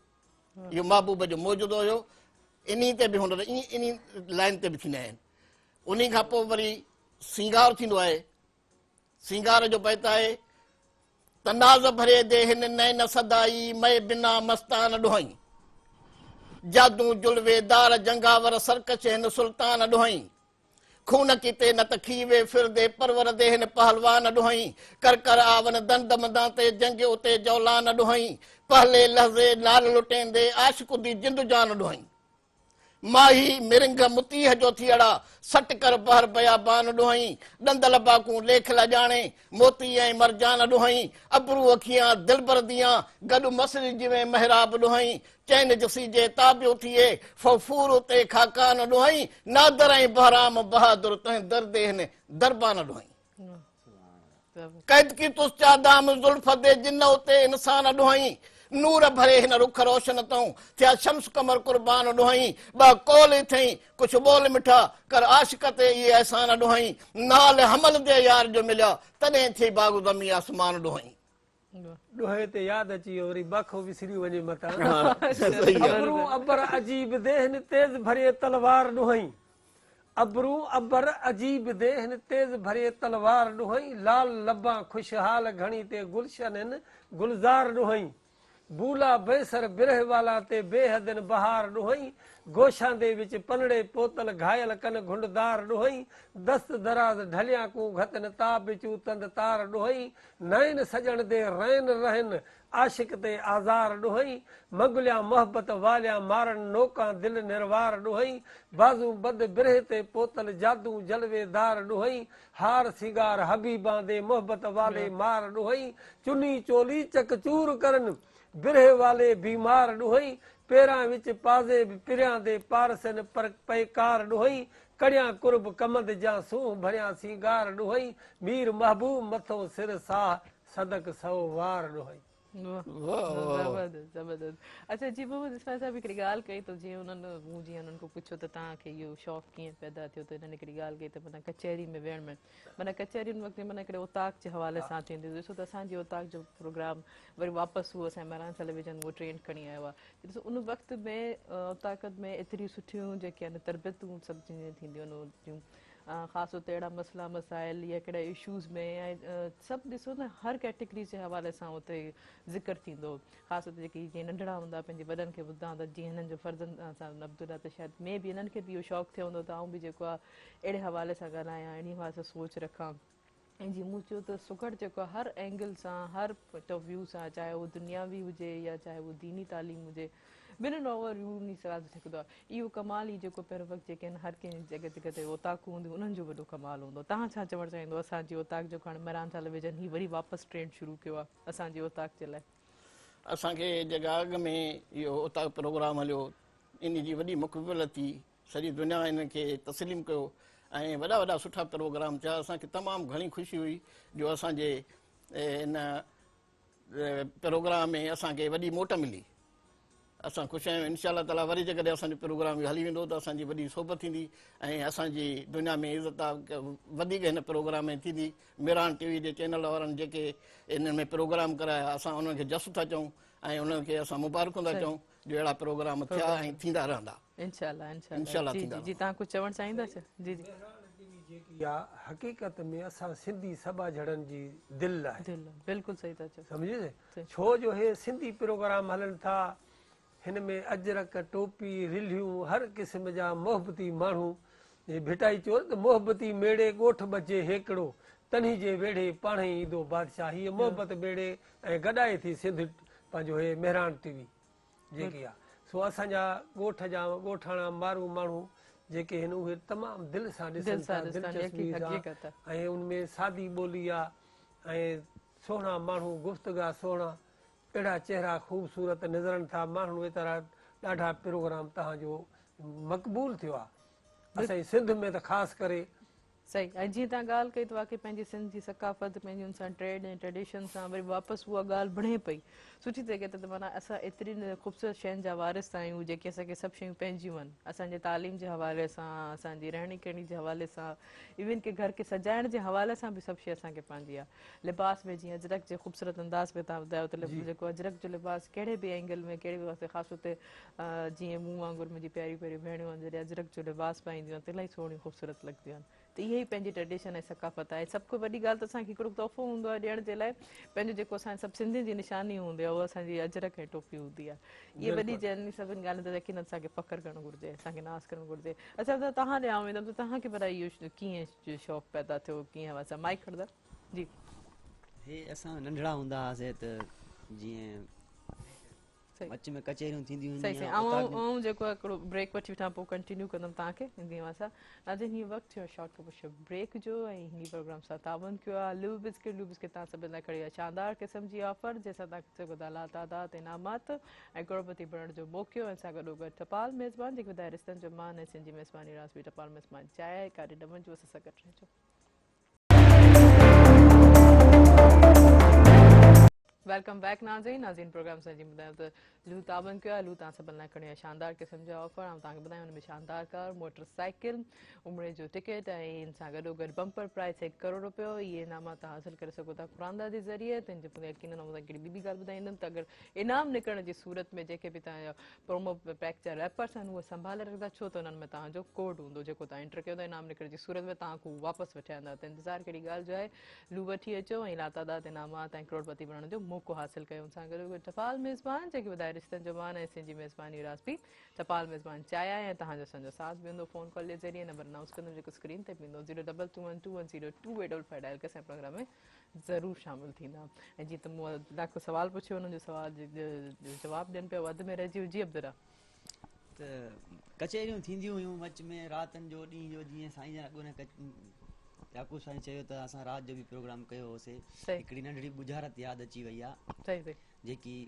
اهو محبوب جو معجزو هيو انهي تي به هن انهي لائن تي به ٿيندا آهن انهي کان پوء وري سينگار ٿيندو آهي سينگار جو بيت آهي ته ناز ڀري the هن نين سدائي مئي بنا مستان ڏوهئين جادو جلويدار جنگاور سرڪش هن سلطان ڏوهئين خون ڪيتي نه ته کيوي ڦردي پرور the هن پهلوان ڏوهئين ڪر ڪر آون دند مندان تي جنگ اتي جولان ڏوهئين پهلي لحظي نال لٽيندي عاشق the جند جان ڏوهئين ماهي مرنگ متيهه جو ٿيئڙا، سٽ ڪر بحر بيابان ڏوهئين، ڏند لباڪون ليک لڄاڻي، موتي ۽ مرجان ڏوهئين، ابرو اکيان دلبر ديان، گڏ مسجد جيوين محراب ڏوهئين، چين جسيجي تابع ٿئي، فوفور اتي خاقان ڏوهئين، نادر ۽ بهرام بهادر تنهن در the هن دربان ڏوهئين. قيد ڪيتس چا دام زلف the جن اتي انسان ڏوهئين، نور ڀري هن رخ روشن تئون، ٿيا شمس قمر قربان ڏوهئين، ٻه قول اٿئين، ڪجهه ٻول مٺا، ڪر عاشق تي اهي احسان ڏوهئين، نال حمل the يار جو مليا، تڏهن ٿئي باغ زمين آسمان ڏوهئين. ڏوهي تي ياد اچي ويو وري باکو وسري وڃي متان. ابرو ابر عجيب the هن تيز ڀري تلوار ڏوهئين. ابرو ابر عجيب the هن تيز ڀري تلوار ڏوهئين. لال لبان خوشحال گهڻي تي گلشن هن گلزار ڏوهئين. بولا بيسر برهه والان تي بي حدن بهار ڏوهئين، گوشاندي وچ پنڙي پوتل گهايل ڪن گهنڊدار ڏوهئين، دست دراز ڍليان ڪون گهتن تاب وچون تند تار ڏوهئين، نئين سڄڻ the رين رهن عاشق تي آزار ڏوهئين، منگليان محبت واليان مارن نوڪان دل نروار ڏوهئين، بازون بد برهه تي پوتل جادون جلويدار ڏوهئين، هار سينگار حبيبان the محبت والي مار ڏوهئين، چني چولي چڪ چور ڪرن، برهه والي بيمار ڏوهئين، پيران وچ پازيب پريان the پارسن پر پئڪار ڏوهئين، ڪڙيان قرب ڪمند جان سونهن ڀريان سينگار ڏوهئين، مير محبوب مٿو سر ساهه صدق سئو وار ڏوهئين. زبردست زبردست اچها جي محمد اسماعيل صاحب هڪڙي ڳالهه ڪئي ته جيئن انهن مون جيئن انهن کان پڇيو ته توهان کي اهو شوق ڪيئن پيدا ٿيو ته انهن هڪڙي ڳالهه ڪئي ته معنيٰ ڪچهري ۾ ويهڻ ۾ معنيٰ ڪچهري ان وقت معنيٰ هڪڙي اوطاق جي حوالي سان ٿيندي هئي ڏسو ته اسان جي اوطاق جو پروگرام وري واپس هو اسان مهراڻ ٽيليويزن اهو ٽرينڊ کڻي آيو آهي ڏسو ان وقت ۾ اوطاقت ۾ ايتريون سٺيون جيڪي آهن تربيتون سڀ ٿينديون آهن جون خاص طور تي اهڙا مسئلا مسائل يا ڪهڙا اشوز ۾ سڀ ڏسو نه هر ڪيٽيگري جي حوالي سان اتي ذڪر ٿيندو خاص طور تي جيڪي جيئن ننڍڙا هوندا پنهنجي وڏن کي ٻڌندا هوندا جيئن هنن جو فرزند اسان عبدالله ته شايد مي بي هنن کي به اهو شوق ٿيو هوندو ته آئون به جيڪو آهي اهڙي حوالي سان ڳالهايان اهڙي حوالي سان سوچ رکان ۽ جيئن مون چيو ته سگهڙ جيڪو آهي هر اينگل سان هر پوائنٽ آف ويو سان چاهي اهو دنياوي هجي يا چاهي اهو ديني تعليم هجي ٻنهن اوور ويو انهي سان سکندو آهي اهو ڪمال ئي جيڪو پهريون وقت جيڪي آهن هر ڪنهن جڳهه جڳهه تي اوطاقون هونديون انهن جو وڏو ڪمال هوندو توهان ڇا چوڻ چاهيندو اسان جي اوطاق جو هاڻي مهراڻ ٽيليويزن هي وري واپس ٽرينڊ شروع ڪيو آهي اسان جي اوطاق جي لاء. اسان کي جيڪا اڳ ۾ اهو اوطاق پروگرام هليو انهي جي وڏي مقبوليت ٿي سڄي دنيا انهن کي تسليم ڪيو ۽ وڏا وڏا سٺا پروگرام ٿيا اسان کي تمام گهڻي خوشي هئي جو اسان جي ان پروگرام ۾ اسان کي وڏي موٽ ملي اسان خوش آهيون انشاء الله تعالي وري جيڪڏهن اسان جو پروگرام هلي ويندو ته اسان جي وڏي سوڀ ٿيندي ۽ اسان جي دنيا ۾ عزت وڌيڪ هن پروگرام ۾ ٿيندي ميران ٽي وي جي چينل وارن جيڪي انهن ۾ پروگرام ڪرايا اسان انهن کي جس ٿا چئون ۽ انهن کي اسان مبارڪون ٿا چئون جو اهڙا پروگرام ٿيا ۽ ٿيندا رهندا. انشاء الله انشاء الله جي جي جي توهان ڪجهه چوڻ چاهيندا ڇا جي جي. مهراڻ ٽي وي جيڪي آ حقيقت ۾ اسان سنڌي سٻاجهڙن جي دل آهي. دل آ بلڪل صحيح ٿا چئو. سمجهي ڇو جو هي سنڌي پروگرام هلن ٿا هن ۾ اجرڪ ٽوپي رلهيون هر قسم جا محبتي ماڻهو جي ڀٽائي چيو نه ته محبتي ميڙي ڳوٺ ٻجي هيڪڙو تنهي جي ويڙهي پاڻهي ايندو بادشاهه هيء محبت ميڙي ۽ گڏائي ٿي سنڌ پنهنجو هي مهراڻ ٽي وي جيڪي آ سو اسان جا ڳوٺ جا ڳوٺاڻا مارو ماڻهو جيڪي هن اهي تمام دل سان ڏسن ٿا دلچسپي سان ۽ ان ۾ سادي ٻولي آ ۽ سهڻا ماڻهو گفتگا سهڻا اهڙا چهرا خوبصورت نظرن ٿا ماڻهن ويتارا ڏاڍا پروگرام تهان جو مقبول ٿيو آ اسان جي سنڌ ۾ ته خاص ڪري. صحيح ۽ جيئن توهان ڳالهه ڪئي ته واقعي پنهنجي سنڌ جي ثقافت پنهنجي ان سان ٽريڊ ۽ ٽريڊيشن سان وري واپس اها ڳالهه بڻي پئي سٺي طريقي ته معنيٰ اسان ايترين خوبصورت شين جا وارث آهيون جيڪي اسان کي سڀ شيون پنهنجيون آهن اسان جي تعليم جي حوالي سان اسان جي رهڻي ڪهڻي جي حوالي سان ايون ڪي گهر کي سجائڻ جي حوالي سان به سڀ شي اسان کي پنهنجي آهي لباس ۾ جيئن اجرڪ جي خوبصورت انداز ۾ توهان ٻڌايو ته جيڪو اجرڪ جو لباس ڪهڙي به اينگل ۾ ڪهڙي به واسطي خاص طور تي جيئن مون وانگر منهنجي پياريون پياريون ڀيڻيون آهن جڏهن اجرڪ جو لباس پائينديون آهن ته الاهي سهڻيون خوبصورت لڳنديون آهن ته اها ئي پنهنجي ٽريڊيشن ۽ ثقافت آهي سڀ کان وڏي ڳالهه ته اسان کي هڪڙو تحفو هوندو آهي ڏيڻ جي لاء پنهنجو جيڪو اسان سڀ سنڌين جي نشاني هوندي آهي اها اسان جي اجرڪ ۽ ٽوپي هوندي آهي اهي وڏي جن سڀني ڳالهين تي يقينن اسان کي فخر ڪرڻ گهرجي اسان کي ناز ڪرڻ گهرجي اڇا ته توهان ڏي آئون ويندم ته توهان کي ڀلا اهو ڪيئن شوق پيدا ٿيو ڪيئن اسان مائڪ کڻندا جي هي اسان ننڍڙا هوندا هئاسي ته جيئن وچ ۾ ڪچهريون ٿينديون هيون صحيح صحيح آئون آئون جيڪو هڪڙو بريڪ وٺي وٺان پوء ڪنٽينيو ڪندم توهان کي ايندي اوهان سان ناظرين هي وقت ٿيو شارٽ ڪمرشل بريڪ جو ۽ هي پروگرام سان تعاون ڪيو آهي لو بسڪٽ لو بسڪٽ توهان سڀني لاء کڻي آيو شاندار قسم جي آفر جنهن سان توهان کي سگهو ٿا لاتعداد انعامات ۽ ڪروڙپتي بڻڻ جو موقعو ۽ سان گڏو گڏ ٽپال ميزبان جيڪي وڌائي رشتن جو مان ۽ سنڌ جي ميزباني راز به ٽپال ميزبان چاهي ڪاڏي نه وڃجو اسان سان گڏ رهجو. Welcome back ناظرين. ناظرين پروگرام سان جي ٻڌايو ته لو تعاون ڪيو آهي. لو توهان سڀن لاء کڻي آيو شاندار قسم جا آفر. آئون توهان کي ٻڌايان ان ۾ شاندار ڪار، موٽر سائيڪل، عمري جو ٽڪيٽ ۽ ان سان گڏو گڏ بمپر پرائز 1 ڪروڙ رپيو. اهي انعامات توهان حاصل ڪري سگهو ٿا قرآندا جي ذريعي. تنهن جي پويان يقينن آئون توهان کي هڪڙي ٻي به ڳالهه ٻڌائيندم ته اگر انعام نڪرڻ جي صورت ۾ جيڪي به توهان جا پرومو پيڪ جا ريپرس آهن اهي سنڀالي رکندا ڇو ته انهن ۾ توهان جو ڪوڊ هوندو جيڪو توهان انٽر ڪيو ته انعام نڪرڻ جي صورت ۾ توهان کان واپس وٺي آيندا ته انتظار ڪهڙي ڳالهه جو آهي. لو وٺي اچو ۽ لاتعداد انعامات ۽ ڪروڙپتي بڻڻ جو موقعو حاصل ڪيو. ان سان گڏوگڏ ٽپال ميزبان جيڪي ٻڌائي رشتن جو مان ۽ سين جي ميزباني راسپي ٽپال ميزبان چاهي آهي ۽ توهان جو اسان جو ساٿ به هوندو. فون ڪال جي ذريعي نمبر انائونس ڪندم جيڪو اسڪرين تي به ايندو zero double two one two one zero two eight double five dial ڪري اسان جي پروگرام ۾ ضرور شامل ٿيندا. ۽ جيئن ته مون عبدالله کان سوال پڇيو انهن جو سوال جو جواب ڏين پيا اڌ ۾ رهجي ويو. جي عبدالله. ته ڪچهريون ٿينديون هيون وچ ۾ راتن جو ڏينهن جو جيئن سائين جن اڳ يعقوب سائين چيو ته اسان رات جو به پروگرام ڪيو هوسي. هڪڙي ننڍڙي ڳجهارت ياد اچي وئي آ جيڪي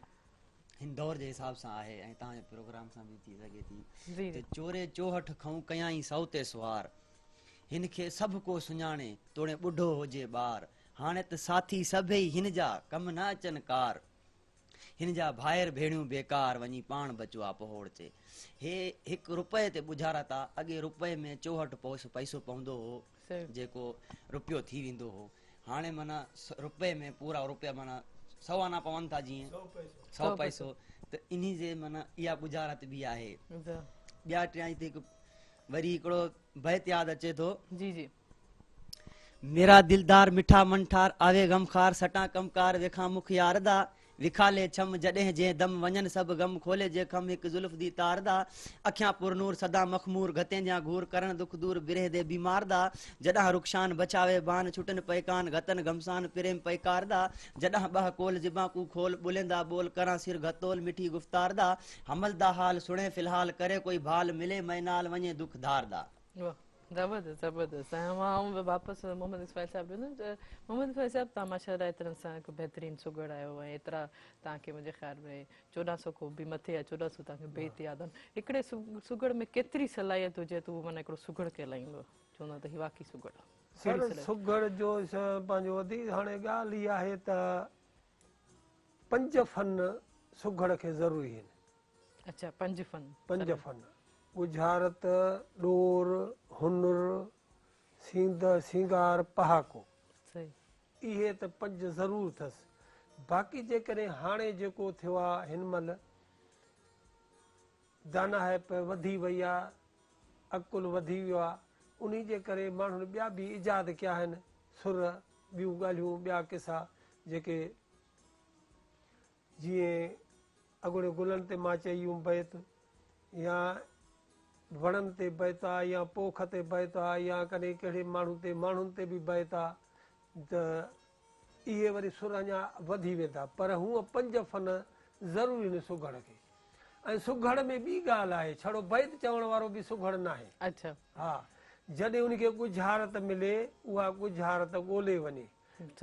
هن دور جي حساب سان آهي ۽ توهان جي پروگرام سان به ٿي سگهي ٿي ته چوري چوهٺ کئون ڪيائين سئو تي سوار، هن کي سڀ ڪو سڃاڻي توڻي ٻڍو هجي ٻار، هاڻي ته ساٿي سڀئي هن جا ڪم نه اچن ڪار. هن جا ڀائر ڀيڻيون بيڪار وڃي پاڻ بچوا پهوڙچي. هي هڪ رپئي تي ٻجهارت آ. اڳي رپئي ۾ 64 پئسو پوندو هو جيڪو رپيو ٿي ويندو هو. هاڻي معنيٰ رپئي ۾ پورا رپيا معنيٰ سئو آنا پون ٿا جيئن سئو پئسو ته انهي جي معنيٰ اها ٻجهارت به آهي. ٻيا ٽيان هتي هڪ وري هڪڙو بيت ياد اچي ٿو. جي جي. ميرا دلدار مٺا منٺار آوي غمخوار سٽان ڪمڪار ويکان مک يار دا وکالي ڇم جڏهن جنهن دم وڃن سڀ غم کولي جي خم هڪ زلف the تار دا اکيان پر نور سدا مخمور گهتين جان گهور ڪرڻ دک دور برهه the بيمار دا جڏهن رخشان بچاوي بان ڇٽن پئڪان گهتن گهمسان پريم پئڪار دا جڏهن ٻه ڪول زبان ڪو کول ٻوليندا ٻول ڪران سر گهتول مٺي گفتار دا حمل دا حال سڻي في الحال ڪري ڪوئي ڀال ملي مئنال وڃي دک ڌار دا. واھ زبردست زبردست ۽ مان واپس محمد اسماعيل صاحب ڏيندم ته محمد اسماعيل صاحب توهان ماشاء الله ايترن سان هڪ بهترين سگهڙ آهيو ۽ ايترا توهان کي منهنجي خيال ۾ 1400 کان به مٿي يا 1400 توهان کي بيت ياد آهن. هڪڙي سگهڙ ۾ ڪيتري صلاحيت هجي ته هو معنيٰ هڪڙو سگهڙ ڪهلائيندو آهي چوندا ته هي واقعي سگهڙ آهي. سر سگهڙ جو پنهنجو وڌيڪ هاڻي ڳالهه اها آهي ته پنج فن سگهڙ کي ضروري آهن. اڇا پنج فن. پنج فن، ڳجهارت، ڏور، هنر، سيند، سينگار، پهاڪو. اهي ته پنج ضرور اٿس. باقي جيڪڏهن هاڻي جيڪو ٿيو آ هن مهل داناهپ وڌي وئي آ، عقل وڌي ويو آ، انهي جي ڪري ماڻهن ٻيا به ايجاد ڪيا آهن، سر، ٻيون ڳالهيون، ٻيا قصا جيڪي جيئن اڳوڻي گلن تي مان چئي ويم بيت يا وڻن تي بيت آ يا پوک تي بيت آ يا ڪڏهن ڪهڙي ماڻهو تي ماڻهن تي به بيت آ ته اهي وري سر اڃا وڌي ويندا پر هونء پنج فن ضروري آهن سگهڙ کي ۽ سگهڙ ۾ ٻي ڳالهه آهي ڇڙو بيت چوڻ وارو به سگهڙ ناهي. ها جڏهن ان کي ڳجهارت ملي اها ڳجهارت ڳولي وڃي.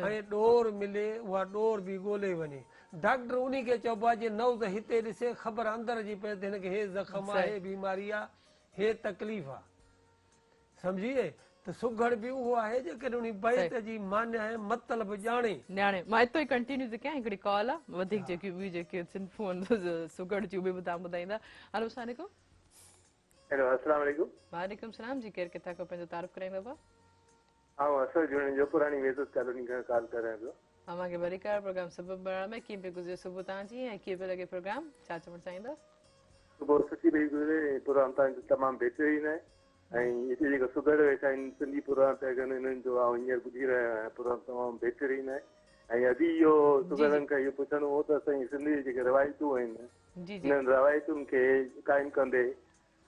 ۽ ڏور ملي اها ڏور به ڳولي وڃي. ڊاڪٽر انهي کي چئبو آهي جي نبض هتي ڏسي خبر اندر جي پئي ته هن کي هي زخم آ، هي بيماري آ، هي تڪليف آ. سمجهي وئي ته سگهڙ به اهو آهي جيڪڏهن انهي بيت جي معنيٰ ۽ مطلب ڄاڻي. ڄاڻي. مان اتو ئي ڪنٽينيو ٿي ڪيان هڪڙي ڪال آ وڌيڪ جيڪيون ٻيون جيڪي صنفون آهن سگهڙ جون اهي به توهان ٻڌائيندا. هلو السلام عليڪم. هيلو السلام عليڪم. وعليڪم السلام جي ڪير ڪٿان کان پنهنجو تعارف ڪرائيندا ڀاء. آئون اصغر جوڻيجو پراڻي ميسز ڪالوني کان ڪال ڪريان پيو. اوهان کي ڀليڪار پروگرام صبح بهراڻ ۾ ڪيئن پيو گذري صبح توهان جي ۽ ڪيئن پيو لڳي پروگرام ڇا چوڻ چاهيندا. صبح سٺي پئي گذري ۽ پروگرام توهان جو تمام بهترين آهي ۽ هتي جيڪا سگهڙ ويٺا آهن سنڌي پروگرام پيا ڪن انهن جو آئون هينئر ٻڌي رهيو آهيان پروگرام تمام بهترين آهي ۽ ادي اهو سگهڙن کان اهو پڇڻو هو ته اسان جي سنڌ جي جيڪي روايتون آهن انهن روايتن کي قائم ڪندي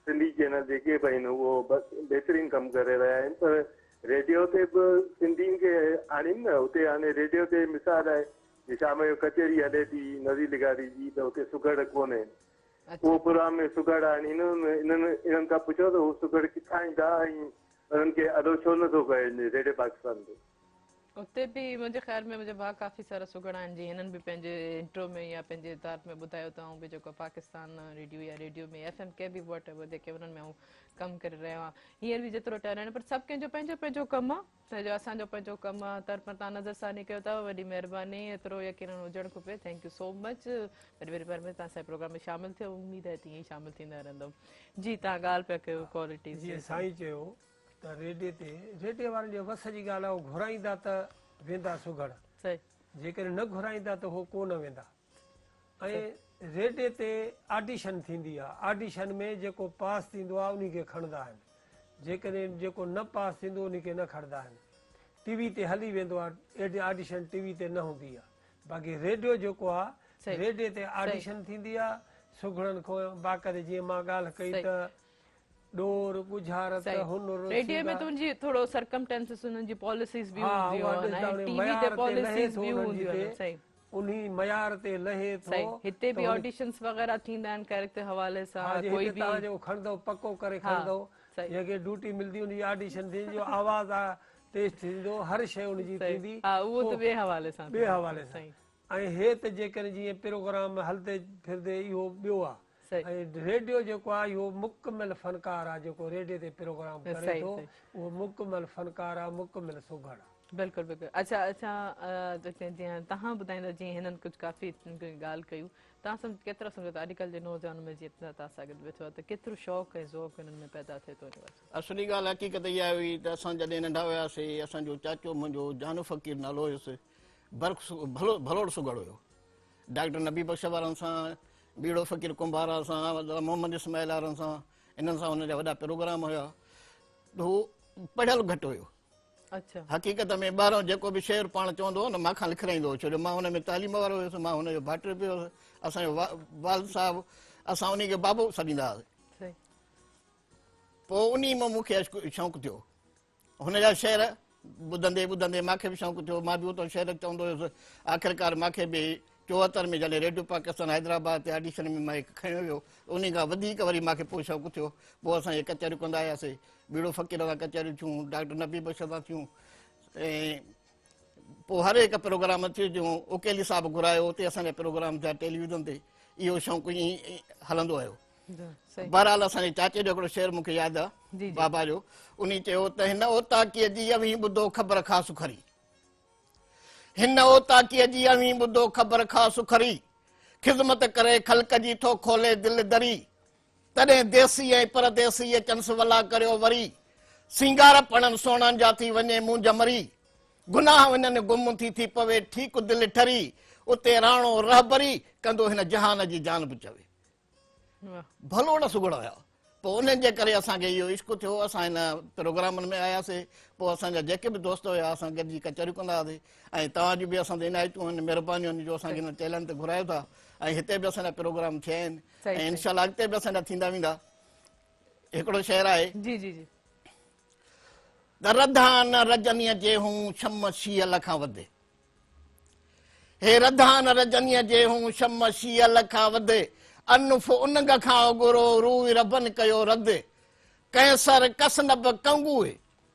سنڌي چينل جيڪي به آهن اهو بهترين ڪم ڪري رهيا آهن پر ريڊيو تي به سنڌين کي آڻين نه اتي هاڻي ريڊيو تي مثال آهي جي شام جو ڪچهري هلي ٿي نذير لغاري جي ته اتي سگهڙ ڪونهي اهو پروگرام ۾ سگهڙ آڻين انهن انهن کان پڇو ته هو سگهڙ ڪٿان ايندا ۽ انهن کي الو ڇو نٿو ڪيو وڃي ريڊيو پاڪستان تي. اتي به منهنجي خيال ۾ منهنجا ڀاء ڪافي سارا سگهڙ آهن جيئن هنن به پنهنجي انٽرو ۾ يا پنهنجي تعارف ۾ ٻڌايو ته آئون به جيڪو پاڪستان ريڊيو يا ريڊيو ۾ ايف ايم ڪي به واٽ ايور جيڪي انهن ۾ آئون ڪم ڪري رهيو آهيان هينئر به جيترو ٽائيم آهي پر سڀ ڪنهن جو پنهنجو پنهنجو ڪم آهي ته جو اسان جو پنهنجو ڪم آهي تر پر توهان نظر ثاني ڪيو ٿا وڏي مهرباني ايترو يقينن هجڻ کپي thank you سو مچ وڏي وڏي مهرباني توهان اسان جي پروگرام ۾ شامل ٿيو اميد آهي ته ائين ئي شامل ٿيندا رهندو جي توهان ڳالهه پيا ڪيو ڪوالٽيز جيئن سائين چيو ته ريڊيي تي ريڊيي وارن جي وس جي ڳالهه آهي هو گهرائيندا ته ويندا سگهڙ صحيح جيڪڏهن نه گهرائيندا ته هو ڪو نه ويندا ۽ ريڊيي تي آڊيشن ٿيندي آهي آڊيشن ۾ جيڪو پاس ٿيندو آهي انهي کي کڻندا آهن جيڪڏهن جيڪو نه پاس ٿيندو انهي کي نه کڻندا آهن ٽي وي تي هلي ويندو آهي آڊيشن ٽي وي تي نه هوندي آهي باقي ريڊيو جيڪو آهي ريڊيي تي آڊيشن ٿيندي آهي سگهڙن کان باقاعدي جيئن مان ڳالهه ڪئي ته ڏور، ڳجهارت، هنر، ريڊيو ۾ ته ان جي ٿورو سرڪمٽينسز انهن جي پاليسيز به هونديون آهن ۽ ٽي وي تي پاليسيز به هونديون آهن صحيح انهي معيار تي لهي ٿو صحيح هتي به آڊيشنز وغيره ٿيندا آهن ڪيريڪٽر حوالي سان ڪوئي به توهان جيڪو کڻندو پڪو ڪري کڻندو جنهن کي ڊيوٽي ملندي ان جي آڊيشن ٿيندي جو آواز آ ٽيسٽ ٿيندو هر شيء ان جي ٿيندي ها اهو ته ٻئي حوالي سان ٻئي حوالي سان ۽ هي ته جيڪڏهن جيئن پروگرام هلندي ڦرندي اهو ٻيو آ ۽ ريڊيو جيڪو آ اهو مڪمل فنڪار آ جيڪو ريڊيي تي پروگرام ڪري ٿو اهو مڪمل فنڪار آ مڪمل سگهڙ آ. بلڪل بلڪل اڇا اڇا جيئن توهان ٻڌائيندا جيئن هنن ڪجهه ڪافي ڳالهه ڪيون توهان سمجهه ڪيترو سمجهو ٿا اڄڪلهه جي نوجوانن ۾ جيئن توهان سان گڏ ويٺو آ ته ڪيترو شوق ۽ ذوق هنن ۾ پيدا ٿئي ٿو ان وقت. اصلي ڳالهه حقيقت اها هئي ته اسان جڏهن ننڍا هياسي اسان جو چاچو منهنجو جانو فقير نالو هيس برک ڀلوڙ سگهڙ هيو. ڊاڪٽر نبي بخش وارن سان، ٻيڙو فقير ڪنڀار سان، محمد اسماعيل وارن سان، انهن سان هن جا وڏا پروگرام هيا. هو پڙهيل گهٽ هيو. حقيقت ۾ ٻاهران جيڪو به شعر پاڻ چوندو هو نه مان کان لکرائيندو هو، ڇو جو مان هن ۾ تعليم وارو هيس، مان هن جو ڀائٽيو پيو هيس. اسان جو والد صاحب اسان انهي کي بابو سڏيندا هئاسين. پوء انهي مان مون کي شوق ٿيو. هن جا شعر ٻڌندي ٻڌندي مان کي به شوق ٿيو، مان به اتان شعر چوندو هيس. آخرڪار مان کي به 74 ۾ جڏهن ريڊيو پاڪستان حيدرآباد تي آڊيشن ۾ مان کنيو ويو، انهي کان وڌيڪ وري مان کي پوء شوق ٿيو. پوء اسان اهي ڪچهريون ڪندا آياسي، ٻيڙو فقير سان ڪچهريون ٿيون، ڊاڪٽر نبي بخش سان ٿيون ۽ پوء هر هڪ پروگرام ٿيو، جيئن اڪيلي صاحب گهرايو اتي اسان جا پروگرام ٿيا ٽيليويزن تي، اهو شوق ائين ئي هلندو آيو. بهرحال اسان جي چاچي جو هڪڙو شعر مون کي ياد آ بابا جو، انهي چيو ته هن اوطاقيء جي اوهين ٻڌو خبر خاص کري، هن اوطاقيء جي اوهين ٻڌو خبر خاص کري، خدمت ڪري خلق جي ٿو کولي دل دري، تڏهن ديسي ۽ پرديسي اچنس ولا ڪريو وري، سينگار پڻن سهڻن جا ٿي وڃي مونجهه مري، گناهه وڃن گم ٿي ٿي پوي ٺيڪ دل ٺري، اتي راڻو رهبري ڪندو هن جهان جي جان به چوي. ڀلوڙ سگهڙ هيا پوء انهن جي ڪري اسان کي اهو عشق ٿيو اسان هن پروگرامن ۾ آياسي پوء اسان جا جيڪي به دوست هيا اسان گڏجي ڪچهريون ڪندا هئاسي ۽ توهان جون به اسان تي عنايتون آهن مهربانيون آهن جو اسان کي هن چيلن تي گهرايو ٿا ۽ هتي به اسان جا پروگرام ٿيا آهن ۽ انشاء الله اڳتي به اسان جا ٿيندا ويندا هڪڙو شعر آهي جي جي جي ته رڌان رجنيء جي هون شم شيل کان وڌ هي رڌان رجنيء جي هون شم شيل کان وڌ، انف انگ کان اڳرو روء ربن ڪيو رد، ڪنهن سر ڪس نب ڪنگوء،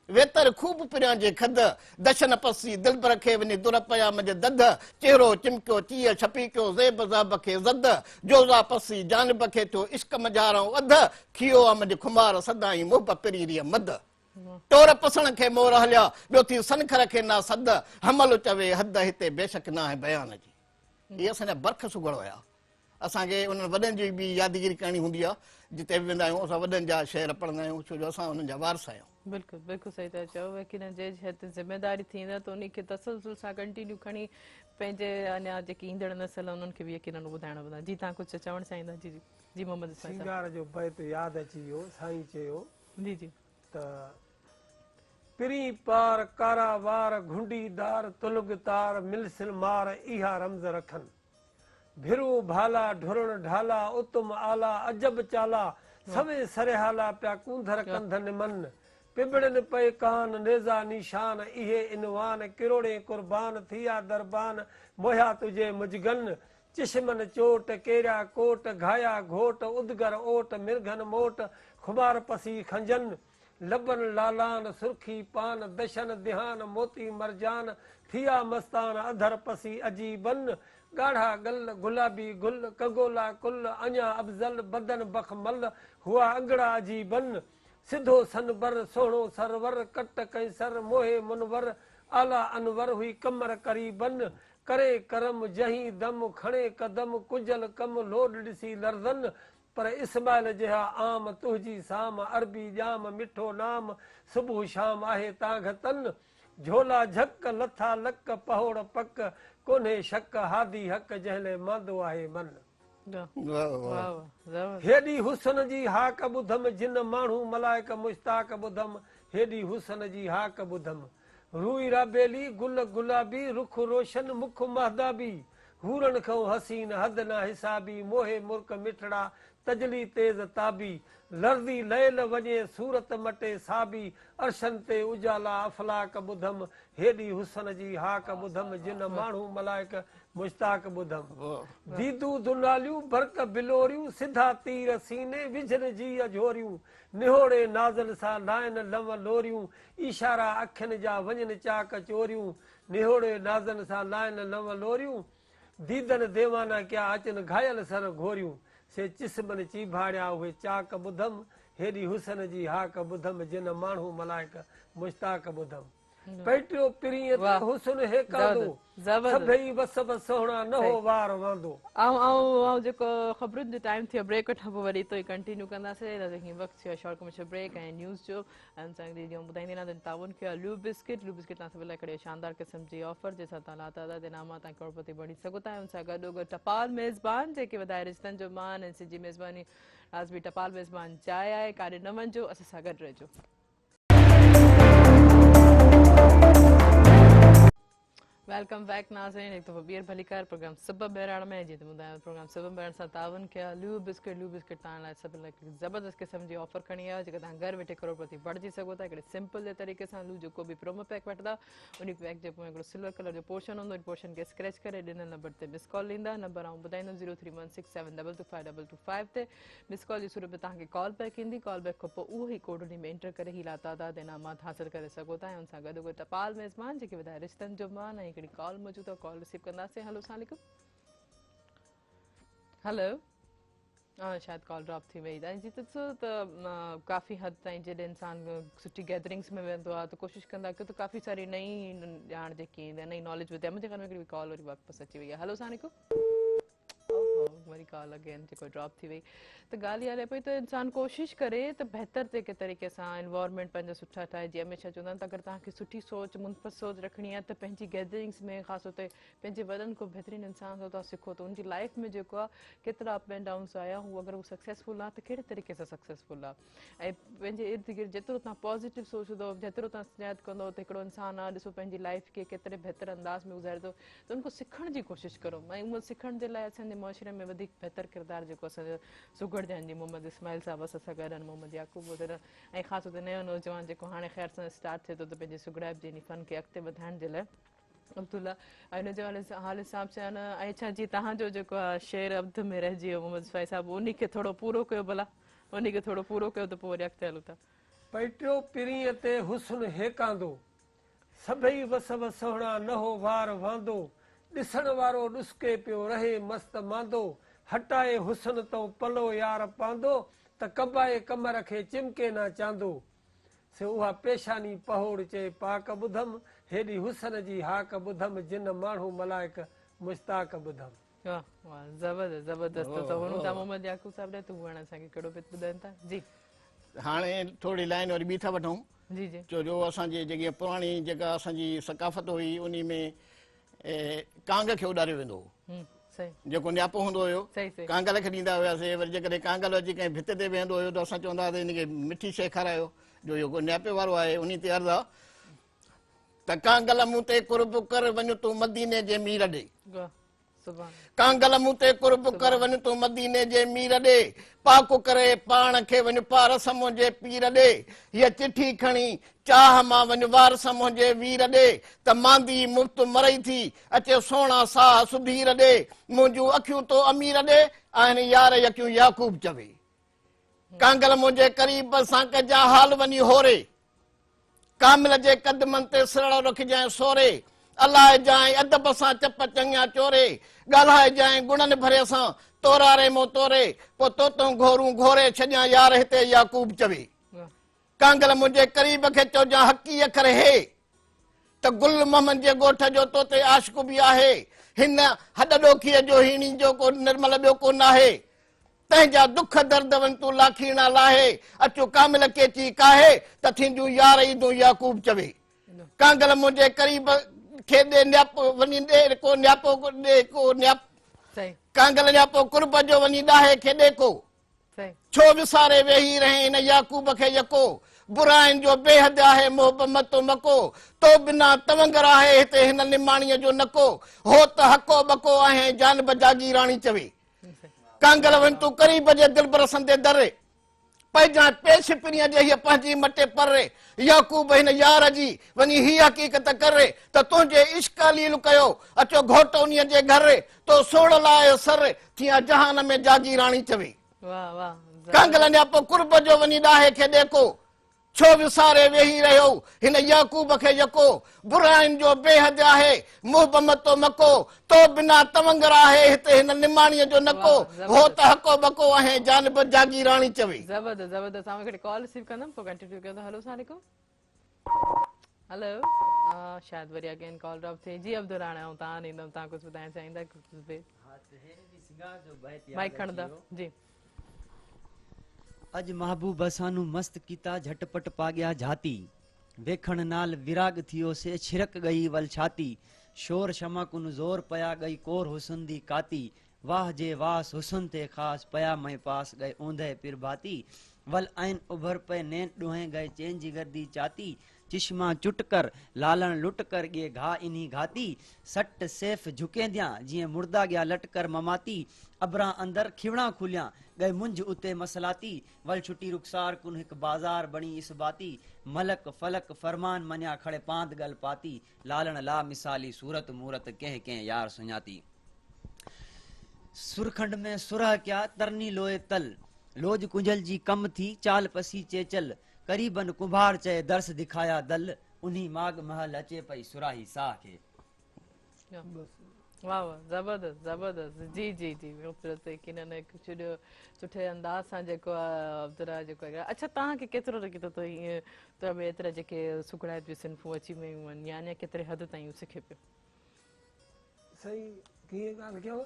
ويتر خوب پريان جي کڌ، دشن پسي دلبر کي وڃي در پيا منجهه دڌ، چهرو چمڪيو چيء ڇپيڪيو زيب زهب کي زد، جوزا پسي جانب کي ٿيو عشق منجهارئون اڌ، کيو آ منجهه خمار سدائين محب پريريء مڌ. ٽور پسڻ کي مور هليا، ٻيو ٿي سنکر کي نا سڌ، حمل چوي حد هتي بيشڪ ناهه بيان جي. اهي اسان جا برک سگهڙ هيا. اسان کي انهن وڏن جي به يادگيري ڪرڻي هوندي آهي. جتي به ويندا آهيون اسان وڏن جا شعر پڙهندا آهيون ڇو جو اسان انهن جا وارث آهيون. بلڪل بلڪل صحيح ٿا چئو يقينن جنهن شيء تي ذميداري ٿيندي آهي ته انهي کي تسلسل سان ڪنٽينيو کڻي پنهنجي اڃا جيڪي ايندڙ نسل آهن انهن کي به يقينن ٻڌائڻو پوندو آهي. جي توهان ڪجهه چوڻ چاهيندا جي جي جي محمد اسماعيل صاحب. سينگار جو بيت ياد اچي ويو سائين چيو. جي جي. ته پرين پار ڪارا وار گهنڊي دار تلگ تار ملسل مار اها رمز رکن ڀرون ڀالا ڍرڻ ڍالا اتم اعليٰ عجب چالا سوين سرهالا پيا ڪونڌر ڪنڌ نمن پٻڙين پئي ڪان نيزا نيشان اهي عنوان ڪروڙين قربان ٿيا دربان موهيا تنهنجي مجگن چشمن چوٽ، ڪيريا ڪوٽ، گهايا گهوٽ، ادگر اوٽ، مرگهن موٽ، خمار پسي خنجن، لبن لالان، سرخي پان، دشن دهان، موتي مرجان، ٿيا مستان، اڌر پسي عجيبن، ڳاڙها ڳل، گلابي گل، ڪنگولا ڪل، اڃا افضل، بدن بخمل، هئا انگڙا عجيبن، سڌو سنبر، سهڻو سرور، ڪٽ ڪئنسر، موهي منور، اعليٰ انور، هئي قمر قريبن، ڪري ڪرم، جهين دم، کڻي قدم، ڪنجل ڪم، لوڏ ڏسي لرزن، پر اسماعيل جيها عام، تنهنجي سام، عربي ڄام، مٺو نام، صبح شام آهي تانگهه تن، جهولا جهڪ، لٿا لڪ، پهوڙ پڪ، ڪونهي شڪ، هادي حق، جنهن لئه ماندو آهي من. هيڏي حسن جي هاڪ ٻڌم، جن ماڻهو ملائڪ مشتاق ٻڌم، هيڏي حسن جي هاڪ ٻڌم. روئي رابيلي، گل گلابي، رخ روشن، مک مهدابي، حورن کئون حسين، حد نا حسابي، موهي مرڪ مٺڙا، تجلي تيز تابي، لرزي ليل وڃي، صورت مٽي سابي، عرشن تي اجالا افلاڪ ٻڌم، هيڏي حسن جي هاڪ ٻڌم، جن ماڻهو ملائڪ مشتاق ٻڌم. ديدون دناليون، برق بلوريون، سڌا تير سيني، وجهن جيء جهوريون، نهوڙي نازن سان لائن لنء لوريون، اشارا اکين جا وڃن چاڪ چوريون، نهوڙي نازن سان لائن لنء لوريون، ديدن ديوانا ڪيا اچن گهايل سر گهوريون، سي چسمن چيڀاڙيا اهي چاڪ ٻڌم، هيڏي حسن جي هاڪ ٻڌم، جن ماڻهو ملائڪ مشتاق ٻڌم. پئٽيو پرينء تي حسن هيڪاندو، سڀئي وصف سهڻا نه هو وار واندو. آئون آئون آئون جيڪو خبرن جو ٽائيم ٿيو بريڪ وٺان پوء وري تو ئي ڪنٽينيو ڪنداسين هي وقت ٿيو آهي شارٽ ڪمرشل بريڪ ۽ نيوز جو ۽ ان سان گڏ جيئن ٻڌائيندي رهان ته تعاون ڪيو آهي لو بسڪٽ لو بسڪٽ توهان سڀني لاء هڪڙي شاندار قسم جي آفر جنهن سان توهان لاتعداد انعامات ۽ ڪروڙپتي بڻجي سگهو ٿا ۽ ان سان گڏو گڏ ٽپال ميزبان جيڪي وڌائي رشتن جو مان ۽ سج جي ميزباني لازمي ٽپال ميزبان جاء آهي ڪاڏي نه وڃجو اسان سان گڏ رهجو. Welcome back ناظرين هڪ دفعو ٻيهر ڀليڪار پروگرام سبب بهراڻ ۾ جيئن ته ٻڌايو پروگرام سبب بهراڻ سان تعاون ڪيا لو بسڪٽ لو بسڪٽ توهان لاء سڀ لاء هڪ زبردست قسم جي آفر کڻي آيو جيڪا توهان گهر ويٺي ڪروڙپتي بڻجي سگهو ٿا هڪڙي سمپل جي طريقي سان لو جيڪو به پرومو پيڪ وٺندا ان پيڪ جي پويان هڪڙو سلور ڪلر جو پورشن هوندو ان پورشن کي اسڪريچ ڪري ڏنل نمبر تي مس ڪال ڏيندا نمبر آئون ٻڌائيندم 0316 722 5225 تي مس ڪال جي صورت ۾ توهان کي ڪال بيڪ ايندي، ڪال بيڪ کان پوء اهو ئي ڪوڊ انهي ۾ انٽر ڪري هي لاتعداد انعامات حاصل ڪري سگهو ٿا ۽ ان سان گڏوگڏ ٽپال ميزبان جيڪي وڌائي رشتن جو مان ۽ هڪڙي ڪال موجود آهي ڪال رسيو ڪنداسين. هلو السلام عليڪم. هلو شايد ڪال ڊراپ ٿي وئي ۽ جي ڏسو ته ڪافي حد تائين جڏهن انسان سٺي گيدرنگس ۾ ويندو آهي ته ڪوشش ڪندا ڪيو ته ڪافي ساري نئين ڄاڻ جيڪي ايندي آهي نئين ناليج وڌي آهي. منهنجي خيال ۾ هڪڙي ڪال وري واپس اچي وئي آهي. هلو السلام عليڪم. وري ڪال اگين جيڪو ڊراپ ٿي وئي ته ڳالهه اها هلي پئي ته انسان ڪوشش ڪري ته بهتر جيڪي طريقي سان انوائرمينٽ پنهنجا سٺا ٺاهي جيئن هميشه چوندا آهن ته اگر توهان کي سٺي سوچ مثبت سوچ رکڻي آهي ته پنهنجي گيدرنگس ۾ خاص طور تي پنهنجي وڏن کان بهترين انسان سان توهان سکو ته ان جي لائف ۾ جيڪو آهي ڪيترا اپ اينڊ ڊائونس آيا هو اگر هو سڪسيسفل آهي ته ڪهڙي طريقي سان سڪسيسفل آهي ۽ پنهنجي ارد گرد جيترو توهان پازيٽو سوچندو جيترو توهان سجايت ڪندو ته هڪڙو انسان آهي ڏسو پنهنجي لائف کي ڪيتري بهتر انداز ۾ گذاري ٿو ته ان کان سکڻ جي ڪوشش ڪرو ۽ اهو سکڻ جي لاء اسان جي معاشري ۾ وڌيڪ بهتر ڪردار جيڪو اسان جو سگهڙ جان جي محمد اسماعيل صاحب اسان سان گڏ آهن محمد يعقوب وغيره ۽ خاص طور تي نيو نوجوان جيڪو هاڻي خير سان اسٽارٽ ٿئي ٿو ته پنهنجي سگهڙائپ جي ان فن کي اڳتي وڌائڻ جي لاء عبدالله ۽ ان جي حوالي سان حال صاحب چيا نه ۽ ڇا جي توهان جو جيڪو آهي شعر عبد ۾ رهجي ويو محمد اسماعيل صاحب انهي کي ٿورو پورو ڪيو ڀلا انهي کي ٿورو پورو ڪيو ته پوء وري اڳتي هلون ٿا. پئٽيو پرينء تي حسن هيڪاندو، سڀئي وصف سهڻا نه هو وار واندو، ڏسڻ وارو ڏسڪي پيو رهي مست ماندو، هٽائي حسن تئون پلو يار پاندو، ته ڪنبائي قمر کي چمڪي نا چاندو، سي اها پيشاني پهوڙ چئي پاڪ ٻڌم، هيڏي حسن جي هاڪ ٻڌم، جن ماڻهو ملائڪ مشتاق ٻڌم. واه واه زبردست زبردست ته وڃون ٿا محمد يعقوب صاحب ڏي ته هو هاڻي اسان کي ڪهڙو بيت ٻڌائين ٿا جي. هاڻي ٿوري لائن وري ٻي ٿا وٺون. جي جي. ڇو جو اسان جي جيڪي پراڻي جيڪا اسان جي ثقافت هئي انهي ۾ ڪانگ کي اڏاريو ويندو هو. صحيح. جيڪو نياپو هوندو هيو صحيح صحيح. ڪانگل کي ڏيندا هياسي وري جيڪڏهن ڪانگل اچي ڪنهن ڀت تي ويهندو هيو ته اسان چوندا هئاسي هن کي مٺي شيء کارايو جو اهو ڪو نياپي وارو آهي انهي تي عرض آ ته ڪانگل مون تي قرب ڪر وڃ تون مديني جي مير ڏي. واھ سبحان. ڪانگل مون تي قرب ڪر وڃ تون مديني جي مير ڏي. پاڪ ڪري پاڻ کي وڃ پارس منهنجي پير ڏي. هيء چٺي کڻي چاهه مان وڃ وارث منهنجي وير ڏي. ته ماندي مفت مرئي ٿي اچي سهڻا ساهه سڌير ڏي. منهنجون اکيون تو امير ڏي آهن يار يڪيون يعقوب چوي. ڪانگل منهنجي قريب سان ڪجان حال وڃي هوري. ڪامل جي قدمن تي سرڙو رکجانء سوري. الائجانء ادب سان چپ چڱيان چوري. ڳالهائجانء گڻن ڀري سان توراري مون توري. پوء توتون گهورون گهوري ڇڏيان يار هتي يعقوب چوي. ڪانگل منهنجي قريب کي چئجان حقي اکر هي. ته گل محمد جي ڳوٺ جو توتي عاشق به آهي. هن هڏ ڏوکيء جو هيڻي جو ڪو نرمل ٻيو ڪو ناهي. تنهن جا دک درد وڃ تون لاکيڻا لاهي. اچ ڪامل ڪيچي ڪاهي، ته ٿينديون يار عيدون يعقوب چوي. ڪانگل منهنجي قريب کي ڏي نياپو وڃي ڏي ڪو نياپو ڏي ڪو نياپو ڪانگل نياپو قرب جو وڃي ڏاهي کي ڏي ڪو. ڇو وساري ويهي رهين هن يعقوب کي يڪو؟ براين جو بيحد آهي محب متو مڪو، تو بنا تونگر آهي هتي هن نماڻيء جو نڪو، هو ته هڪو ٻڪو آهين جانب جاگيراڻي چوي. ڪانگل وڃ تون قريب جي دلبر سندي در، پئجان پيش پرينء جي هيء پنهنجي مٽي پر، يعقوب هن يار جي وڃي هيء حقيقت ڪر، ته تنهنجي عشق عليل ڪيو، اچو گهوٽ انهيء جي گهر، تو سوڙ لاء سر، ٿيان جهان ۾ جاگيراڻي چوي. ڪانگل نياپو قرب جو وڃي ڏاهي کي ڏيکو، ڇو وساري ويهي رهيو هن يعقوب کي يڪو، براين جو بيحد آهي محب متو مڪو، تو بنا تونگر آهي هتي هن نماڻيء جو نڪو، هو ته هڪو ٻڪو آهين جانب جاگيراڻي چوي. زبردست زبردست آئون هڪڙي ڪال رسيو ڪندم پوء ڪنٽينيو ڪيون ٿا هلو السلام عليڪم. هلو شايد وري اگين ڪال ڊراپ ٿي جي عبدالله هاڻي آئون تان ايندم تان ڪجهه ٻڌائڻ چاهيندا ڪجهه به ها ته هي به سنگار جو بيت ياد مائيڪ کڻندا جي. اڄ محبوب اسانون مست ڪيتا جهٽ پٽ پاڳيا جهاتي ويکڻ نال وراڳ ٿيو سي ڇرڪ ڳئي ول ڇاتي شور شمع ڪن زور پيا ڳئي ڪور حسن the ڪاتي واهه جي واس حسن تي خاص پيا مئي پاس ڳئي اوندهه پرڀاتي ول عين اڀر پئي نين ڏوهين ڳئي چين جگر the چاتي چشما چٽ ڪر لالڻ لٽ ڪر ڳئي گها انهي گهاتي سٽ سيف جهڪينديان جيئن مڙدا ڳيا لٽ ڪر مماتي ابران اندر کيوڙان کوليان ڳئي منجهه اتي مسلاتي ول ڇٽي رخسار ڪن هڪ بازار بڻي اثباتي ملڪ فلڪ فرمان منيا کڙي پاند ڳل پاتي لالڻ لا مثالي صورت مورت ڪنهن ڪنهن يار سڃاتي. سرکنڊ ۾ سرهه ڪيا، ترني لوئي تل. لوڄ ڪنجل جي ڪم ٿي، چال پسي چيچل. قريبن ڪنڀار چئي، درس دکايا دل. انهي ماڳ مهل اچي پئي، سراهي ساهه کي. واه واه زبردست زبردست جي جي جي خوبصورت يقينن هڪ سٺي انداز سان جيڪو عبدالله جيڪو اڇا توهان کي ڪيترو لڳي ٿو ته ائين ته به ايترا جيڪي سگهڙائپ جون صنفون اچي ويون آهن يا اڃا ڪيتري حد تائين سکي پيو. سائين ڪيئن ڳالهه ڪيو؟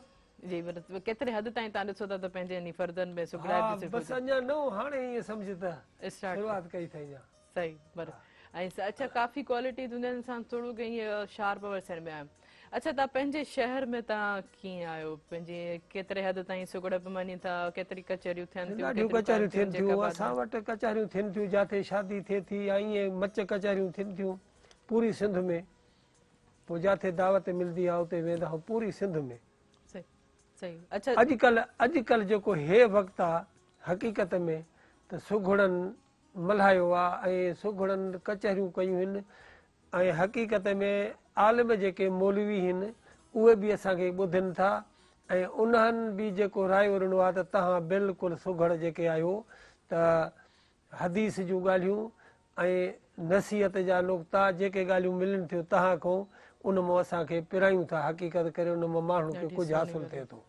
جي مطلب ڪيتري حد تائين تان ڏسو ٿا ته پنهنجي انهي فردن ۾ سگهڙائپ جي صنفون بس اڃا نئون هاڻي ائين سمجهه ته شروعات ڪئي اٿئي اڃا. صحيح بر ۽ اڇا ڪافي ڪوالٽي هوندي آهن انسان ٿورو ڪي ائين شارپ ورسڻ ۾ آيو اڇا تان پنهنجي شهر ۾ تان ڪيئن آهيو پنهنجي ڪيتري حد تائين سگهڙپ مڃين ٿا ڪيتري ڪچهريون ٿين ٿيون ڏاڍيون ڪچهريون ٿين ٿيون اسان وٽ ڪچهريون ٿين ٿيون جاٿي شادي ٿئي ٿي يا ائين مچ ڪچهريون ٿين ٿيون پوري سنڌ ۾ پوء جاٿي دعوت ملدي آ اتي ويندا آهيون پوري سنڌ ۾. صحيح صحيح اڇا. اڄڪلهه اڄڪلهه جيڪو هي وقت آ حقيقت ۾ ته سگهڙن ملهايو آ ۽ سگهڙن ڪچهريون ڪيون هن ۽ حقيقت ۾ عالم جيڪي مولوي هن اهي به اسان کي ٻڌن ٿا ۽ انهن به جيڪو رايو ڏنو آ ته توهان بلڪل سگهڙ جيڪي آهيو ته حديث جون ڳالهيون ۽ نصيحت جا نقطا جيڪي ڳالهيون ملن ٿيون توهان کان ان مان اسان کي پرايون ٿا حقيقت ڪري ان مان ماڻهن کي ڏاڍي ڪجهه سهڻي حاصل ڳالهه ٿئي ٿو.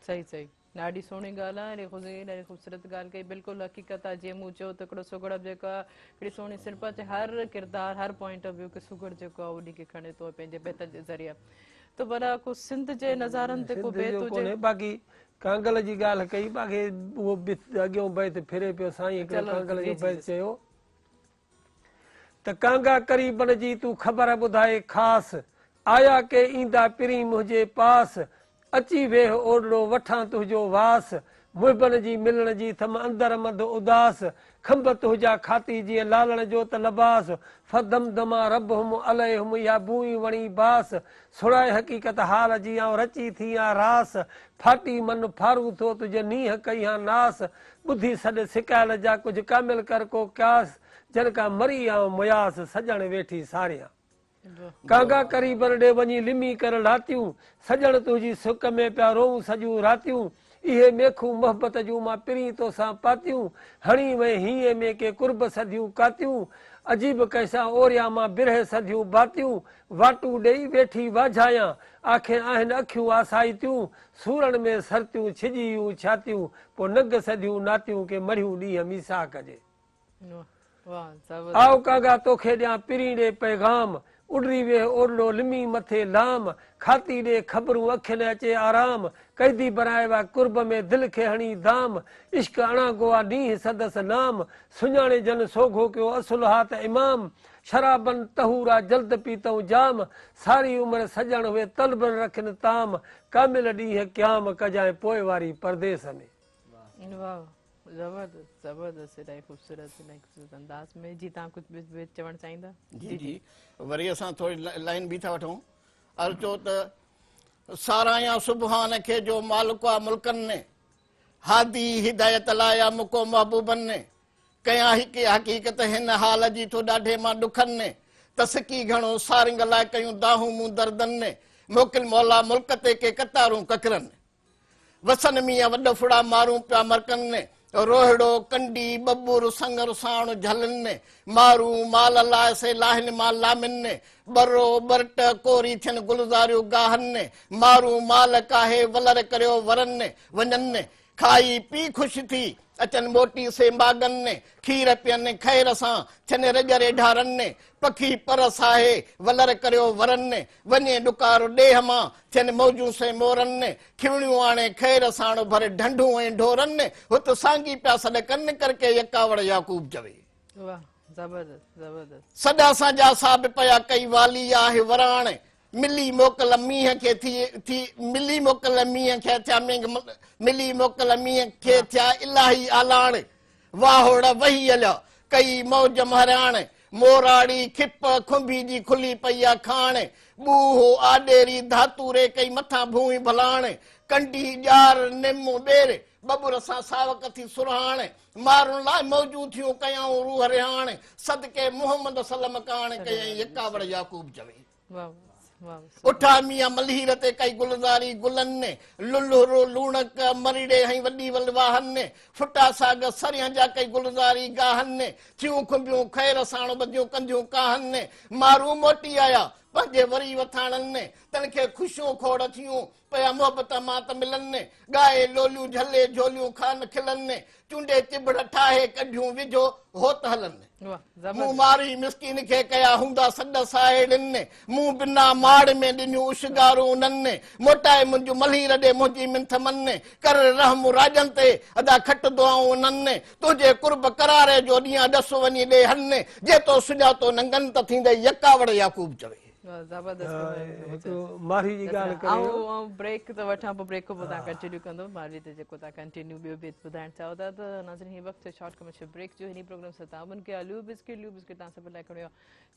صحيح صحيح ڏاڍي سهڻي ڳالهه آهي ڏاڍي خوشي ڏاڍي خوبصورت ڳالهه ڪئي بلڪل حقيقت آهي جيئن مون چيو ته هڪڙو سگهڙ جيڪو آهي هڪڙي سهڻي صنف آهي هر ڪردار هر پوائنٽ آف ويو کي سگهڙ جيڪو آهي انهي کي کڻي ٿو پنهنجي بيتن جي ذريعي ته ڀلا ڪو سنڌ جي نظارن تي ڪو سنڌ بيت جو هجي. ڪونهي باقي ڪانگل جي ڳالهه ڪئي باقي اهو به اڳيون بيت ڦري پيو سائين هڪڙو چلو ڪانگل جي جو جي بيت جي. چيو ته ڪانگا قريبن جي تون خبر ٻڌائي خاص آيا ڪي ايندا پرين منهنجي پاس اچي ويهه اوڏڙو وٺان تنهنجو واس محبن جي ملڻ جي ٿم اندر منڌ اداس کنڀ تنهنجا کاتي جيئن لالڻ جو ته لباس فدمدما ربهم عليهم اها بوئي وڻي باس سڻائي حقيقت حال جي آئون رچي ٿي آن راس ڦاٽي من ڦارون ٿو تنهنجي نينهن ڪئي هان ناس ٻڌي سڏ سڪايل جا ڪجهه ڪامل ڪر ڪو قياس جن کان مري آئون مياس سڄڻ ويٺي ساريان. ڪانگا قريبن ڏي وڃي لمي ڪر لاتيون، سڄڻ تنهنجي سڪ ۾ پيا روئون سڄيون راتيون، اهي ميخون محبت جون مان پرين توسان پاتيون، هڻي وئين هينئين ۾ ڪي قرب سڌيون ڪاتيون، عجيب ڪنهن سان اوريان مان برهه سڌيون باتيون، واٽون ڏيئي ويٺي واجهايان، آکين آهن اکيون آسائتيون، سورن ۾ سرتيون ڇڄي يون ڇاتيون، پوء ننگ سڌيون ناتيون ڪي مڙهيون ڏينهن ميثاق جي. آء ڪانگا توکي ڏيان پرين ڏي پيغام، اڏري ويهه اوڏڙو لمي مٿي لام، کاتي ڏي خبرون اکين اچي آرام، قيدي بنائي وا قرب ۾ دل کي هڻي دام، عشق اڻانگو آ نينهن سندس نام، سڃاڻي جن سوگهو ڪيو اصل ها ته امام، شرابن طهورا جلد پيتئون جام، ساري عمر سڄڻ هئي طلبن رکين طعام، ڪامل ڏينهن قيام ڪجانء پوء واري پرديس ۾. واھ زبردست زبردست الاهي خوبصورت الاهي خوبصورت انداز ۾ جي تان ڪجھ به چوڻ چاهيندا. جي جي وري اسان ٿوري لائن به ٿا وٺون عرض چو ته ساراهيان سبحان کي جو مالڪ آ ملڪن ني هادي هدايت لاء آ مڪو محبوبن ني ڪيان هڪ حقيقت هن حال جي ٿو ڏاڍي مان ڏکن ني ته سڪي گهڻو سارنگ لاء ڪيون دانهون مون دردن ني موڪل مولا ملڪ تي ڪي قطارون ڪڪرن وسن مينهن وڏ ڦڙا مارون پيا مرڪن، روهڙو، ڪنڊي، ٻٻر، سڱر ساڻ جهلن، مارون مال لاء سي لاهن مان لامن، ٻرو، ٻرٽ، ڪوري ٿين گلزاريون گاهن، مارون مال ڪاهي ولر ڪريو ورن، وڃن، کائي پي خوش ٿي اچن موٽي سي ماڳن، کير پين خير سان ٿين رڄ ريڍارن، پکي پر ساهي ولر ڪريو ورن، وڃي ڏڪار ڏيهه مان، ٿين موجون سي مورن، کيوڻيون آڻي خير ساڻ ڀر ڍنڍون ۽ ڍورن، هت سانگي پيا سڏ ڪن، ڪرڪي يڪاوڙ يعقوب چوي. واھ زبردست زبردست. سڏ اسان جا سا به پيا ڪئي والي آهه وراڻ، ملي موڪل مينهن کي ٿي ٿي ملي موڪل مينهن کي ٿيا مينگهه ملي موڪل مينهن کي ٿيا الاهي آلاڻ، واهوڙ وهي هليا، ڪئي موج مهراڻ، موراڙي، کپ، کنڀي جي کلي پئي آ کاڻ، ٻوهه، آڏيري، ڌاتوري ڪئي مٿان ڀونء ڀلاڻ، ڪنڊي، ڄار، نم، ٻير، ٻٻر سان ساوڪ ٿي سرهاڻ، مارن لاء موجون ٿيون ڪيائون روح رهاڻ، صدقي محمد صلعم ڪاڻ ڪيائين يڪاوڙ يعقوب چوي. اٺا ميان ملهير تي ڪئي گلزاري گلن، للهرو لوڻڪ مريڙي هنئي وڏي ول واهن، ڦٽا ساڳ سريان جا ڪئي گلزاري گاهن، ٿيون کنڀيون خير ساڻ ٻڌيون ڪنڌيون ڪاهن، مارو موٽي آيا پنهنجي وري وٿاڻن، تن کي خوشيون کوڙ ٿيون پيا محبت مان ته ملن، ڳائي لوليون جهلي جهوليون خان کلن، چونڊي چڀڙ ٺاهي ڪڍيون وجهو هوت هلن. مون مارئي مسڪين کي ڪيا هوندا سڏ ساهيڙين، مون بنا ماڙ ۾ ڏنيون اشگارون انهن، موٽائي منهنجون ملهير ڏي منهنجي منٿ من، ڪر رحم راڄن تي ادا کٽ دعائون انهن، تنهنجي قرب قراري جو ڏيان ڏس وڃي ڏيهن، جي تو سڃاتو ننگن ته ٿيندئي يڪاوڙ يعقوب چوي. هڪ مارئي جي ڳالهه ڪري آئون آئون بريڪ ته وٺان پوء بريڪ کان پوء تان ڪنٽينيو ڪندو مارئي تي جيڪو تان ڪنٽينيو ٻيو بيت ٻڌائڻ چاهو ٿا ته ناظرين هي وقت شارٽ ڪمرشل بريڪ جو هن پروگرام سان تعاون ڪيا ليو بسڪيٽ ليو بسڪيٽ تان سڀ لاء کڻيو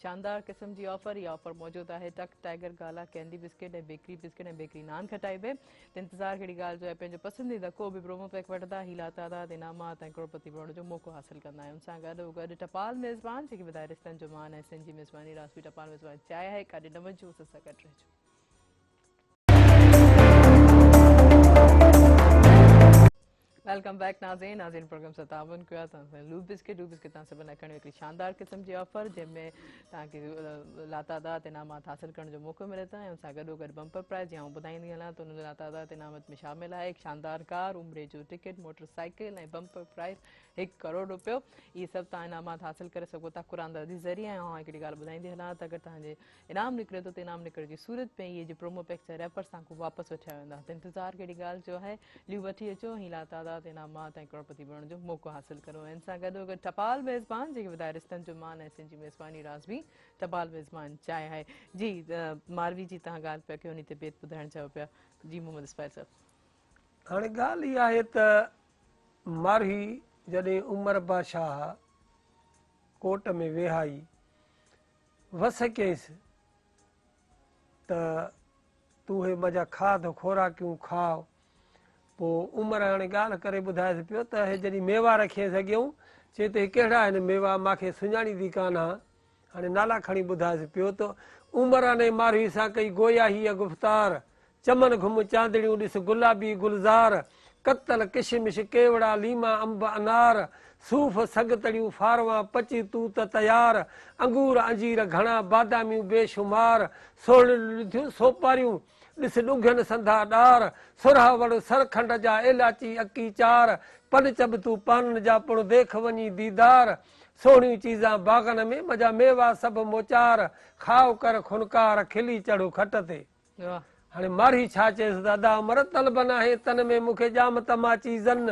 شاندار قسم جي آفر هي آفر موجود آهي ٽڪ tiger gala candy biscuit ۽ bakery biscuit ۽ bakery naan khatai به ته انتظار ڪهڙي ڳالهه جو آهي پنهنجو پسنديده ڪو به پرومو پيڪ وٺندا هي لاتعداد انعامات ۽ ڪروڙپتي بڻڻ جو موقعو حاصل ڪندا آهن ان سان گڏ گڏ ٽپال ميزبان جيڪي ٻڌائي رشتن جو مان ۽ سنڌ جي ميزباني راسبي ٽپال ميزبان چاهي آهي ڪاڏي نه وڃجو اسان سان گڏ رهجو. Welcome back ناظرين ناظرين پروگرام سان تعاون ڪيو آهي توهان سان لو بسڪيٽ لو بسڪيٽ توهان سڀني لاء کڻي هڪڙي شاندار قسم جي آفر جنهن ۾ توهان کي لاتعداد انعامات حاصل ڪرڻ جو موقعو ملي ٿو ۽ ان سان گڏو گڏ بمپر پرائز جيئن آئون ٻڌائيندي هلان ته ان لاتعداد انعامات ۾ شامل آهي هڪ شاندار ڪار عمري جو ticket motorcycle ۽ bumper prize هڪ ڪروڙ روپيو اهي سڀ توهان انعامات حاصل ڪري سگهو ٿا قرآن دادي ذريعي ۽ آئون هڪڙي ڳالهه ٻڌائيندي هلان ته اگر توهان جي انعام نڪري ٿو ته انعام نڪرڻ جي صورت ۾ اهي جي پرومو پيڪس جا ريپرز توهان کان واپس وٺيا ويندا ته انتظار ڪهڙي ڳالهه جو آهي ليو وٺي اچو هي لاتعداد انعامات ۽ ڪروڙپتي بڻڻ جو موقعو حاصل ڪرو ۽ ان سان گڏو گڏ ٽپال ميزبان جيڪي ٻڌائي رشتن جو مان ۽ سن جي ميزباني راز به ٽپال ميزبان چاهي آهي جي ماروي جي توهان ڳالهه پيا ڪيو انهي تي بيت ٻڌائڻ چاهيو پيا جي محمد اسماعيل صاحب. هاڻي ڳالهه اها آهي ته ماروي جڏهن عمر بادشاهه ڪوٽ ۾ ويهائي وس ڪيس ته تون هي منهنجا کاڌ خوراڪيون کاء. پوء عمر هاڻي ڳالهه ڪري ٻڌائيس پيو ته هي جڏهن ميوا رکيس اڳيئون، چي ته هي ڪهڙا آهن ميوا، مان کي سڃاڻيندي ڪانه آن. هاڻي نالا کڻي ٻڌائيس پيو ته عمر انهي ماروي سان ڪئي گويا هيء گفتار، چمن گهم چاندڻيون ڏس گلابي گلزار، ڪتل، ڪشمش، ڪيوڙا، ليما، انب، انار، صوف، سنگتڙيون، فاروان، پچي توت تيار، انگور، انجير گهڻا، باداميون بي شمار، سوهڻيون ڏٺيون سوپاريون، ڏس ڏونگهين سنڌا ڏار، سرها وڙ سرکنڊ جا، ايلاچي اڪيچار، پن چٻتون پانن جا، پڻ ديک وڃي ديدار، سهڻيون چيزان باغن ۾، مجا ميوا سڀ موچار، کاء ڪر خنڪار، کلي چڙهه کٽ تي. هاڻي مارئي ڇا چيس ته ادا عمر طلب ناهي تن ۾ مون کي ڄام تماچي زن،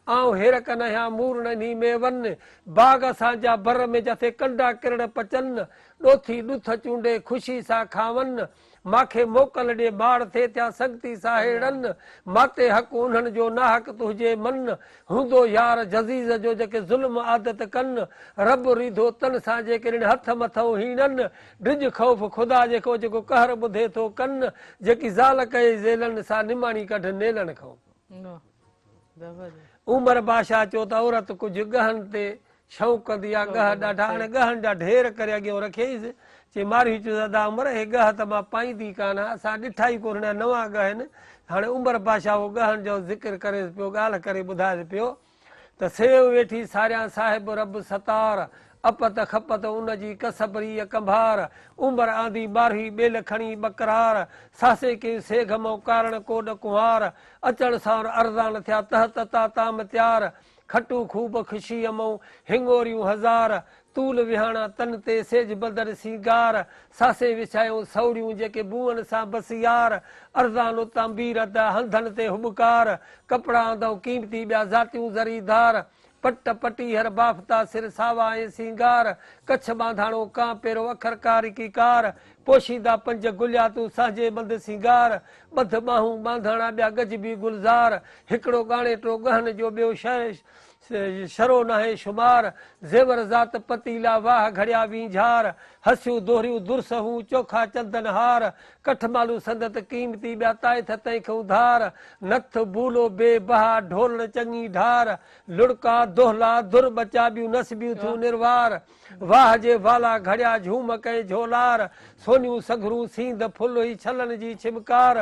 آئون هيرڪ ناهيان مور ننهي ميون، باغ اسان جا بر ۾ جٿي ڪنڊا ڪرڙ پچن، ڏوٿي ڏٿ چونڊي خوشي سان کاون، ماکي موڪل ڏي ماڙ ٿئي ٿيان سنگتي ساهيڙن، ماتي حق انهن جو ناحق تنهنجي من، هوندو يار جزيز جو جيڪي ظلم عادت ڪن، رب ريڌو تن سان جيڪي ڏين هٿ مٿئون هيڻن، ڊڄ خوف خدا جي کان جيڪو قهر ٻڌي ٿو ڪن، جيڪي زال ڪيئي زيلن، سا نماڻي ڪڍ نيلن کان. عمر بادشاهه چيو ته عورت ڪجهه ڳهن تي شوق ڪندي آ، ڳهه ڏاڍا، هاڻي ڳهن جا ڍير ڪري اڳيئون رکيائينس، چي مارئي چيس ادا عمر اهي ڳهه ته مان پائيندي ڪانه، اسان ڏٺا ئي ڪونهن اڃا نوان ڳهه آهن، هاڻي عمر بادشاهه اهو ڳهن جو ذڪر ڪريس پيو، ڳالهه ڪري ٻڌائيس پيو. ته سيو ويٺي ساريان صاحب رب ستار، اپت کپت ان جي ڪسب ريء ڪنڀار، عمر آندي ٻارهوئي ٻيل کڻي ٻڪرار، ساسي ڪيون سيگهه مئون ڪارڻ ڪوڏ ڪنوار، اچڻ ساڻ ارزان ٿيا تهه تتا طعام تيار، کٽون خوب خوشيء مئون هڱوريون هزار، طول ويهاڻا تن تي سيج بدر سينگار، ساسي وڇايون سئوڙيون جيڪي بوئن سان بس يار، ارزان اتان بيرد هنڌن تي هٻڪار، ڪپڙا آندئون قيمتي ٻيا ذاتيون زريدار، پٽ پٽيهر بافتا سر ساوا ۽ سينگار، ڪڇ ٻانڌاڻو ڪان پيرو اکر ڪارڪي ڪار، پوشيدا پنج گلياتون سانجهي ٻنڌ سينگار، ٻڌ ٻانهون ٻانڌاڻا ٻيا گجبي گلزار، هڪڙو ڳاڻيٽو ڳهن جو ٻيو شرو ناهي شمار، زيور ذات پتيلا واهه گهڙيا وينجهار، هسيون دوهريون درس هون چوکا چندن هار، ڪٺ مالو سندت قيمتي ٻيا تائٿ تنهن کئون ڌار، نٿ بولو بي بها ڍولڻ چڱي ڍار، لڙڪا دهلا در ٻچا ٻيون نسبيون ٿيون نروار، واهه جي والا گهڙيا جهوم ڪئين جهولار، سونيون سگهرون سينڌ ڦل هي ڇلن جي ڇمڪار،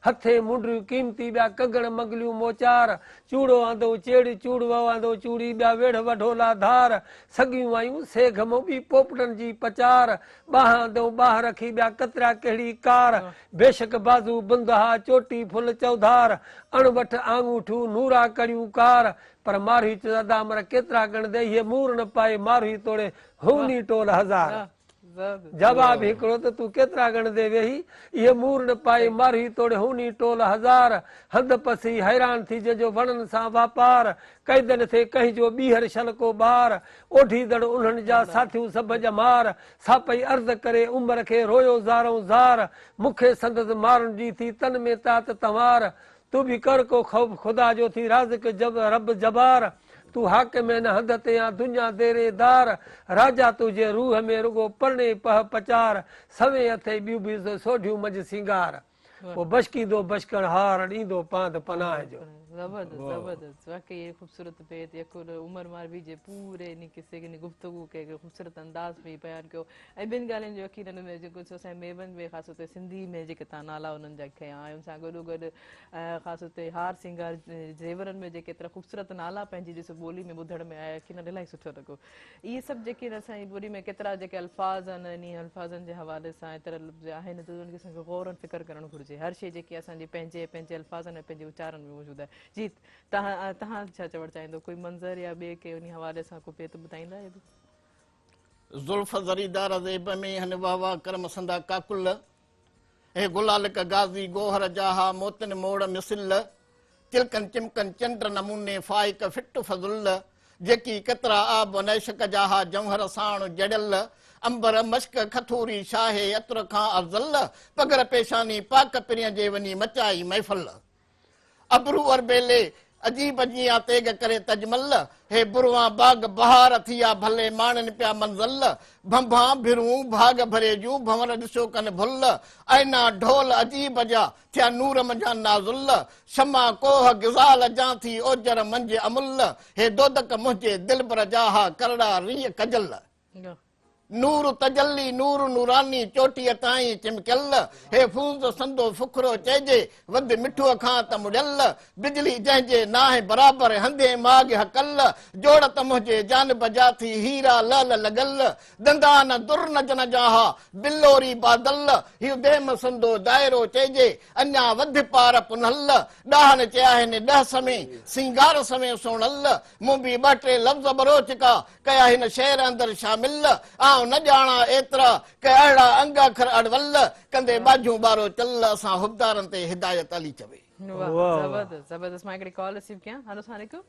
هٿين منڊريون قيمتي ٻيا ڪنگڻ منگليون موچار، چوڙو آندئون چيڙ چوڙوئو آندئون چوڙي ٻيا ويڙهه وڍولا ڌار، سڳيون آيون سيگهه مون ٻي پوپٽن جي پچار، ٻانهن آندئون ٻانهن رکي ٻيا ڪتريا ڪهڙي ڪار، بيشڪ بازو بند ها چوٽي ڦل چوڌار، اڻ وٺ آڱوٺيون نورا ڪڙيون ڪار، پر ماروهي چيس ادا امر ڪيترا ڳڻندين اهي مور نه پائي ماروهي توڙي هوني ٽول هزار. جواب هڪڙو ته تون ڪيترا ڳڻندي ويهي، اهي مور نه پائي مارهي توڙي هوني ٽول هزار، هنڌ پسي حيران ٿي جنهن جو وڻن سان واپار، قيدن ٿئي ڪنهن جو ٻيهر شل ڪو ٻار، اوڍيندڙ انهن جا ساٿيون سڀ ڄمار، سا پئي عرض ڪري عمر کي رويو زارئون زار، مون کي سندس مارن جي ٿي تن ۾ تات تنوار، تون به ڪر ڪو خوف خدا جو ٿي رازق رب جبار، تون حاڪم هن هنڌ تي آن دنيا ديري دار، راجا تنهنجي روح ۾ رڳو پرڻي پهه پچار، سوين اٿئي ٻيون به سوڍيون منجهه سينگار، پوء بشڪيندو بشڪڻ هار ڏيندو پاند پناهه جو. زبردست زبردست واقعي هي خوبصورت بيت يڪو عمر ماروي جي پوري انهي قصي کي انهي گفتگو کي هڪ خوبصورت انداز ۾ بيان ڪيو ۽ ٻين ڳالهين جو يقينن ان ۾ جيڪو اسان جي ميون ۾ خاص طور تي سنڌي ۾ جيڪي تان نالا انهن جا کنيا ۽ ان سان گڏو گڏ خاص طور تي هار سينگار زيورن ۾ جيڪي ايترا خوبصورت نالا پنهنجي ڏسو ٻولي ۾ ٻڌڻ ۾ آيا يقينن الاهي سٺو لڳو اهي سڀ جيڪي اسان جي ٻولي ۾ ڪيترا جيڪي الفاظ آهن انهي الفاظن جي حوالي سان ايترا لفظ آهن ته انهن کي اسان کي غور ۽ فڪر ڪرڻ گهرجي هر شيء جيڪي اسان جي پنهنجي پنهنجي الفاظن ۽ پنهنجي اچارن ۾ موجود آهي جي تهان تهان ڇا چوڻ چاهيندو ڪوئي منظر يا ٻئي ڪنهن انهي حوالي سان ڪو بيت ٻڌائيندا آهيو زلف زريدار زيب ۾ هن واه واه ڪرم سندا ڪاڪل، هي گلالڪ غازي گوهر جا ها موتين موڙ مثل، چلڪن چمڪن چنڊ نموني فائق فٽ فضل، جيڪي قطرا آب نيشڪ جا ها جوهر ساڻ جڙيل، عنبر مشڪ کٿوري شاهي عطر کان افضل، پگهر پيشاني پاڪ پرين جي وڃي مچائي محفل. ابرو اربيلي، عجيب جيان تيغ ڪري تجمل، هي بروان باغ بهار ٿيا ڀلي ماڻين پيا منزل، ڀنڀان ڀرون ڀاڳ ڀري جون ڀنور ڏسيو ڪن ڀل، آئينا ڍول عجيب جا ٿيا نور منجهان نازل، شمع ڪوهه غزال جان ٿي اوجر منجهه امل، هي دودڪ منهنجي دلبر جا ها ڪرڙا ريء ڪجل. نور تجلي نور نوراني چوٽيء تائين چمڪيل، هي فوز سندو فخرو چئجي، وڌ مٺوء کان ته مڙيل، بجلي جنهن جي ناهه برابر، هنڌين ماڳ هڪل، جوڙ ته منهنجي جانب جا ٿي هيرا لعل لڳل، دندان در نه جن جا ها بلوري بادل، هيء ديم سندو دائرو چئجي، اڃا وڌ پار پنهل، ڏاهن چياهن ڏهه سوين، سينگار سوين سوڻل، مون به ٻه ٽي لفظ ٻروچڪا، ڪيا هن شعر اندر شامل، آئون نه ڄاڻان ايترا، ڪي اهڙا انگ اکر اڙول، ڪندي ٻاجهون ٻارو چل، اسان حبدارن تي هدايت علي چوي. واه زبردست زبردست مان هڪڙي ڪال رسيو ڪيان هلو السلام عليڪم.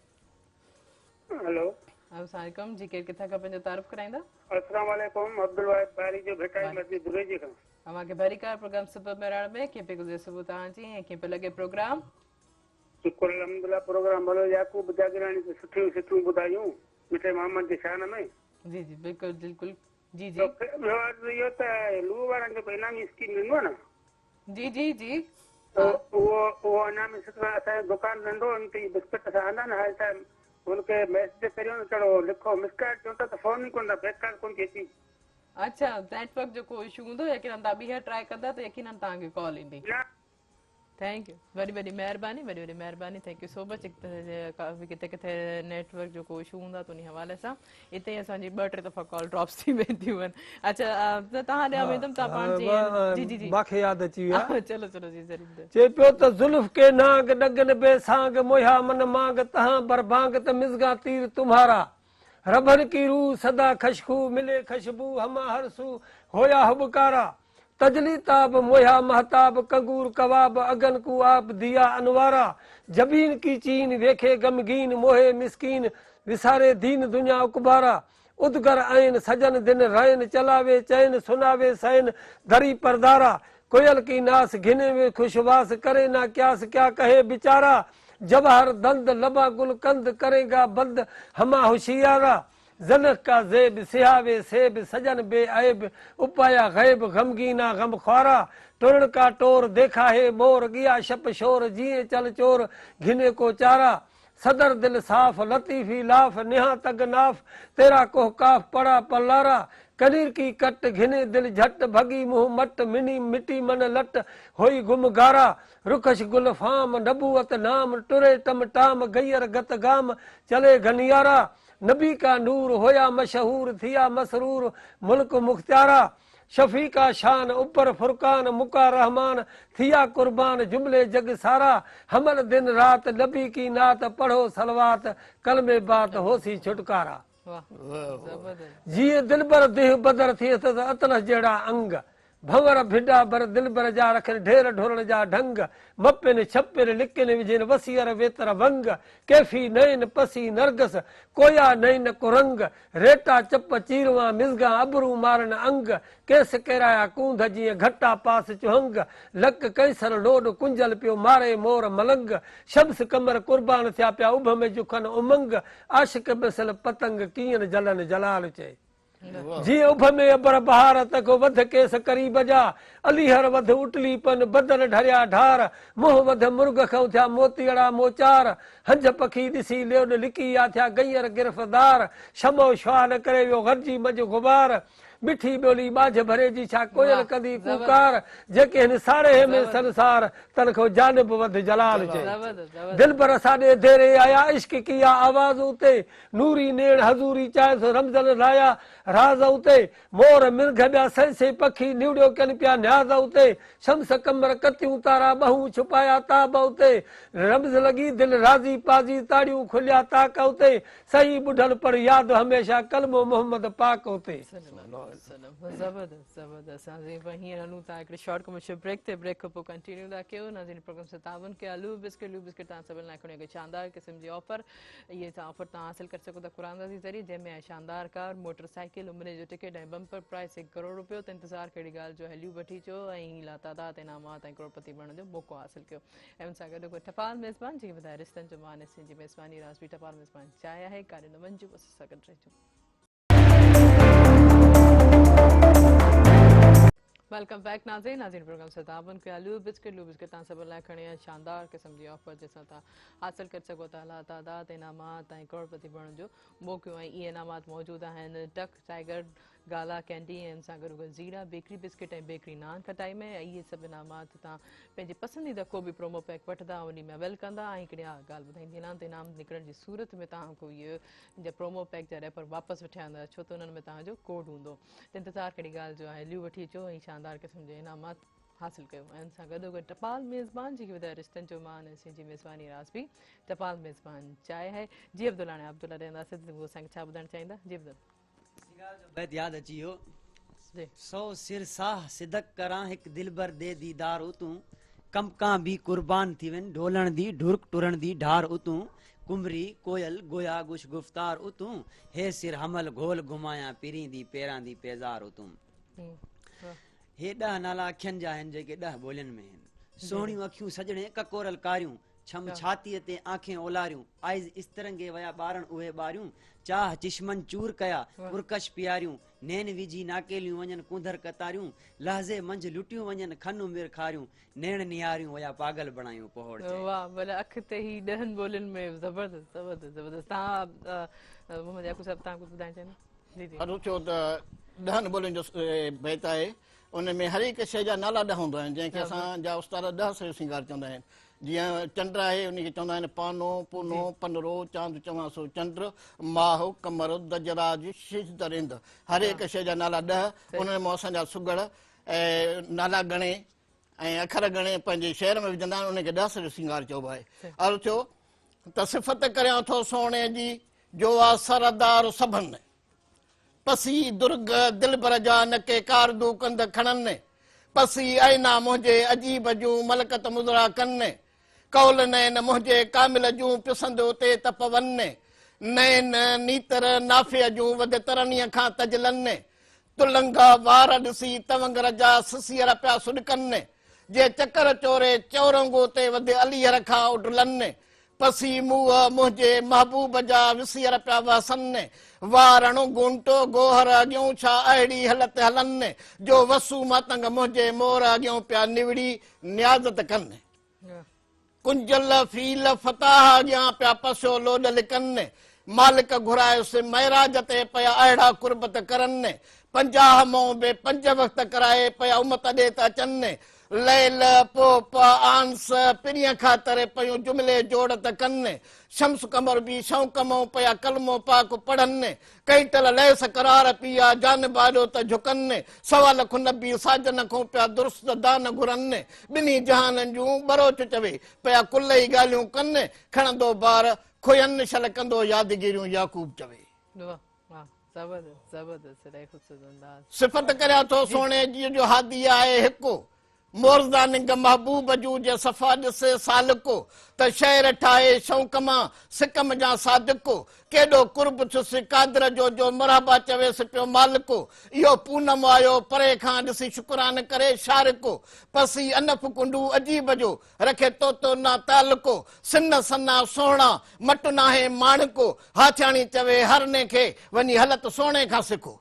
هلو السلام عليڪم جي ڪير ڪٿان کان پنهنجو تعارف ڪرائيندا. السلام عليڪم عبدالواحد باريجو ڀٽائي مسجد دريجي کان. اوهان کي ڀليڪار پروگرام صبح مهراڻ ۾ ڪيئن پئي گذري صبح توهان جي ۽ ڪيئن پيو لڳي پروگرام. شڪر الحمدلله پروگرام ڀلو يعقوب جاگيراڻي ته سٺيون سٺيون ٻڌايون مٺي محمد جي شان ۾. جي جي بلڪل بلڪل جي جي. ٻيو عرض اهو ته لوء وارن جيڪو انعامي اسڪيم ڏنو آهي نه. جي جي جي ته اهو اهو انعامي اسڪيم اسان جو دڪان ننڍو ان تي بسڪٽ اسان آندا نه هر ٽائيم هن کي ميسج ڪريون ته چڙو لکو مس ڪال چون ٿا ته فون ئي ڪونه ٿا بيڪ ڪال ڪونه ٿي اچي. اڇا نيٽ ورڪ جو ڪو اشو هوندو يقينن توهان ٻيهر ٽرائي ڪندا ته يقينن توهان کي ڪال ايندي. نه thank you وڏي وڏي مهرباني وڏي وڏي مهرباني thank you سو مچ ڪافي ڪٿي ڪٿي نيٽ ورڪ جو ڪو اشو هوندا ته انهي حوالي سان اتي ئي اسان جي ٻه ٽي دفعا ڪال ڊراپس ٿي وينديون آهن اڇا ته توهان ڏيان ويندم توهان پاڻ چئي جي جي جي ماکي ياد اچي ويا چلو چلو جي ضرور چئي پيو ته زلف ڪي نانگ ڏگن بي سانگ موهيا من مانگ تهان بربانگ ته مزگان تير تمهارا رڀن ڪي روح سدا خشخو ملي خشبو هما هر سو هويا هٻڪارا تجلي تاب موهيا مهتاب ڪنگور ڪواب اگن ڪو آپ ديا انوارا جبين ڪي چين ويکي غمگين موهي مسڪين وساري دين دنيا اڪبارا ادگر عين سجن دن رين چلاوي چين سناوي سين دري پردارا ڪوئل ڪي ناس گهني وي خوش واس ڪري نا قياس ڪيا ڪهي بيچارا جواهر دند لبا گل قند ڪرينگا بند هما هوشيارا زنخ ڪا زيب سهاوي سيب سجن بي عيب اپايا غيب غمگينا غم خوارا ٽرڻ ڪا ٽور ديکا هي مور ڳيا شپ شور جيئن چل چور گهني ڪو چارا صدر دل صاف لطيفي لاف نهان تگ ناف تيرا ڪوه قاف پڙا پلارا ڪنير ڪي ڪٽ گهني دل جهٽ ڀڳي منهن مٽ مني مٽي من لٽ هوئي گم گارا رخش گل فام نبوت نام ٽري ٽم ٽام گيئر گت گام چلي گهنيارا نبي ڪا نور هويا مشهور ٿيا مسرور ملڪ مختيارا شفيع ڪا شان اپر فرقان مڪا رحمان ٿيا قربان جملي جڳ سارا حمل دن رات نبي ڪي نعت پڙهو صلوات ڪلمي بات هوسي ڇوٽڪارا جيئن دلبر ديهه بدر ٿئي ته اطلس جهڙا انگ ڀنور ڀڊا بر دلبر جا رکن ڍير ڍورڻ جا ڍنگ، مپين ڇپين لڪين وجهين وسيئر ويتر ونگ، ڪيفي نئين پسي نرگس، ڪويا نئين ڪرنگ، ريٽا چپ چيروان مزگان ابرو مارن انگ، ڪيس ڪيرايا ڪونڌ جيئن گهٽا پاس چهنگ، لڪ ڪئنسر لوڏ ڪنجل پيو ماري مور ملنگ، شمس قمر قربان ٿيا پيا اڀ ۾ جکن امنگ، عاشق مثل پتنگ ڪيئن جلن جلال چئي. جيئن اڀ ۾ ابر بهار، ته ڪو وڌ ڪيس قريب جا. اليهر وڌ اٽلي پن، بدن ڍريا ڍار. منهن وڌ مرغ کئون ٿيا موتيئڙا موچار. هنجهه پکي ڏسي ليوڏ لڪي آ ٿيا گئينر گرفتار. شمع شعاع نه ڪري ويو غرجي منجهه غبار. مٺي ٻولي ٻاجهه ڀري جي ڇا ڪوئل ڪندي ڪوڪار. جيڪي هن ساڙهي ۾ سنسار، تن کئون جانب وڌ جلال چئي. دلبر اساڏي ديري آيا، عشق ڪيا آواز اتي. نوري نيڻ حضوري چاهيس رمزن رايا راز اتي، مور مرگهه ٻيا سهسي پکي نوڙيو ڪن پيا نياز اتي، شمس قمر ڪتيون تارا ٻهون ڇپايا تاب اتي، رمز لڳي دل راضي پازي تاڙيون کليا تاڪ اتي، سهي ٻڍل پڙهه ياد هميشه ڪلمو محمد پاڪ اتي. زبردست زبردست ناظرين پر هينئر هلون ٿا هڪڙي شارٽ ڪمرشل بريڪ تي بريڪ کان پوء ڪنٽينيو ٿا ڪيون ناظرين پروگرام سان تعاون ڪيا لو بسڪٽ لو بسڪٽ توهان سڀني لاء کڻي هڪ شاندار قسم جي آفر اهي توهان آفر توهان حاصل ڪري سگهو ٿا قرآن اندازي ذريعي جنهن ۾ آهي شاندار ڪار، موٽر سائيڪل، عمري جو ٽڪيٽ ۽ بمپر پرائز هڪ ڪروڙ روپيو ته انتظار ڪهڙي ڳالهه جو هليو وٺي اچو ۽ لاتعداد انعامات ۽ ڪروڙپتي بڻڻ جو موقعو حاصل ڪيو ۽ ان سان گڏ گڏ ٽپال ميزبان جيڪي ٻڌائي رشتن جو مان ۽ جي ميزباني رازبي ٽپال ميزبان چاهي آهي ڪاڏي نه وڃجو بس اسان سان گڏ رهجو. Welcome back ناظرين ناظرين پروگرام سان تعاون ڪيا لو بسڪٽ لو بسڪٽ تان سڀ لاء کڻي آيا شاندار قسم جي آفر جنهن سان تان حاصل ڪري سگهو ٿا لا تعداد انعامات ۽ ڪروڙپتي بڻڻ جو موقعو ۽ اهي انعامات موجود آهن ٽڪ ٽائيگر گالا ڪينڊي ۽ ان سان گڏوگڏ Zeera bakery biscuit ۽ bakery nankhatai ۾ ۽ اهي سڀ انعامات توهان پنهنجي پسنديده ڪو به پرومو پيڪ وٺندا انهي ۾ اويل ڪندا ۽ هڪڙي اها ڳالهه ٻڌائيندي هلان ته انعام نڪرڻ جي صورت ۾ توهان کان اهي جا پرومو پيڪ جا ريپر واپس وٺيا ويندا ڇو ته انهن ۾ توهان جو ڪوڊ هوندو ته انتظار ڪهڙي ڳالهه جو آهي ليو وٺي اچو ۽ شاندار قسم جا انعامات حاصل ڪيو ۽ ان سان گڏوگڏ ٽپال ميزبان جيڪي وڌايو رشتن جو مان ۽ سين جي ميزباني راز به ٽپال ميزبان چاهي آهي جي عبدالله هاڻي عبدالله ڏي انداز سي اسان کي ڇا ٻڌائڻ چاهيندا جي عبدالله. سينگار جو بيت ياد اچي ويو. سو سر ساهه صدق ڪران هڪ دلبر the ديدار اتون ڪمڪان به قربان ٿي وين ڍولڻ the ڍرڪ ٽرڻ the ڍار اتون قمري ڪوئل گويا گوش گفتار اتون هي سر حمل گهول گهمايان پرين the پيران the پيزار اتون. هي ڏهه نالا اکين جا آهن جيڪي ڏهه ٻولين ۾ آهن. سهڻيون اکيون سڄڻي ڪڪورل ڪاريون. ڇم ڇاتيء تي آنکين اولاريون، آئز استرنگي ويا ٻارڻ اهي ٻاريون، چاهه چشمن چور ڪيا، پرڪش پياريون، نين وجهي ناڪيليون وڃن ڪونڌر قطاريون، لحظي منجهه لٽيون وڃن کن عمر کاريون، نيڻ نهاريون ويا پاڳل بڻايون پهوڙ چئي. واهه ڀلا اک تي هي ڏهن ٻولين ۾ زبردست زبردست زبردست توهان محمد يعقوب صاحب توهان ڪجهه ٻڌائڻ چاهيندا جي جي. عرض ٿيو ته ڏهن ٻولين جو بيت آهي ان ۾ هر هڪ شيء جا نالا ڏهه هوندا آهن جنهن کي اسان جا استاد ڏهه سيو سينگار چوندا آهن جيئن چنڊ آهي ان کي چوندا آهن پانو پونو پنرو چاند چوان سو چنڊ ماهه قمر دجراج شش درند هر هڪ شيء جا نالا ڏهه انهن مان اسان جا سگهڙ نالا ڳڻي ۽ اکر ڳڻي پنهنجي شعر ۾ وجهندا آهن ان کي ڏهه سيو سينگار چئبو آهي عرض ٿيو ته صفت ڪريان ٿو سهڻي جي جو آ سردار سڀن پسي درگ دلبر جا نه ڪي ڪاردو ڪنڌ کڻن، پسي عينا منهنجي عجيب جون ملڪت مضرا ڪن، قول نين منهنجي ڪامل جون پسند اتي ته پون، نين نيتر نافع جون وڌ ترنيء کان تجلن، تلنگا وار ڏسي تونگر جا سسيئر پيا سڏڪن، جي چڪر چوري چورنگو تي وڌ اليهر کان اڊلن، پسي منهن منهنجي محبوب جا وسير پيا وهسن، وارڻ گونٽو گوهر اڳيون ڇا اهڙي هلت هلن، جو وسو ماتنگ منهنجي مور اڳيون پيا نوڙي نيازت ڪن. ڪنجل فيل فتاح اڳيان پيا پسيو لوڏ لڪن، مالڪ گهرايس معراج تي پيا اهڙا قربت ڪرن، 50 مئون به پنج وقت ڪرائي پيا امت ڏي ته اچن، ليل، پوپ، آنس، پرينء خاطر پيون جملي جوڙ ته ڪن، شمس قمر به شوق مئون پيا ڪلمو پاڪ پڙهن، ڪئنٽل ليس قرار پيا جانب آڏو ته جهڪن، سوا لک نبي ساجن کون پيا درست دان گهرن، ٻنهي جهانن جون ٻروچ چوي پيا ڪلئي ڳالهيون ڪن، کڻندو بار کوين شل ڪندو يادگيريون يعقوب چوي. واھ واھ زبردست زبردست الاهي خوبصورت انداز. صفت ڪريان ٿو سهڻي جي جو هادي آهي هڪ مورزا ننگ محبوب جون جي صفا ڏسي سالڪ ته شعر ٺاهي شوق مان سڪم جان صادق ڪيڏو قرب ٿيس قادر جو جو مرحبا چويس پيو مالڪ اهو پونم آيو پري کان ڏسي شڪران ڪري شارق پسي انف ڪنڊو عجيب جو رکي طوطو نا تعلقو، سن سنا سهڻا، مٽ ناهي ماڻڪو، هاٿياڻي چوي هرني کي، وڃي هلت سهڻي کان سکو.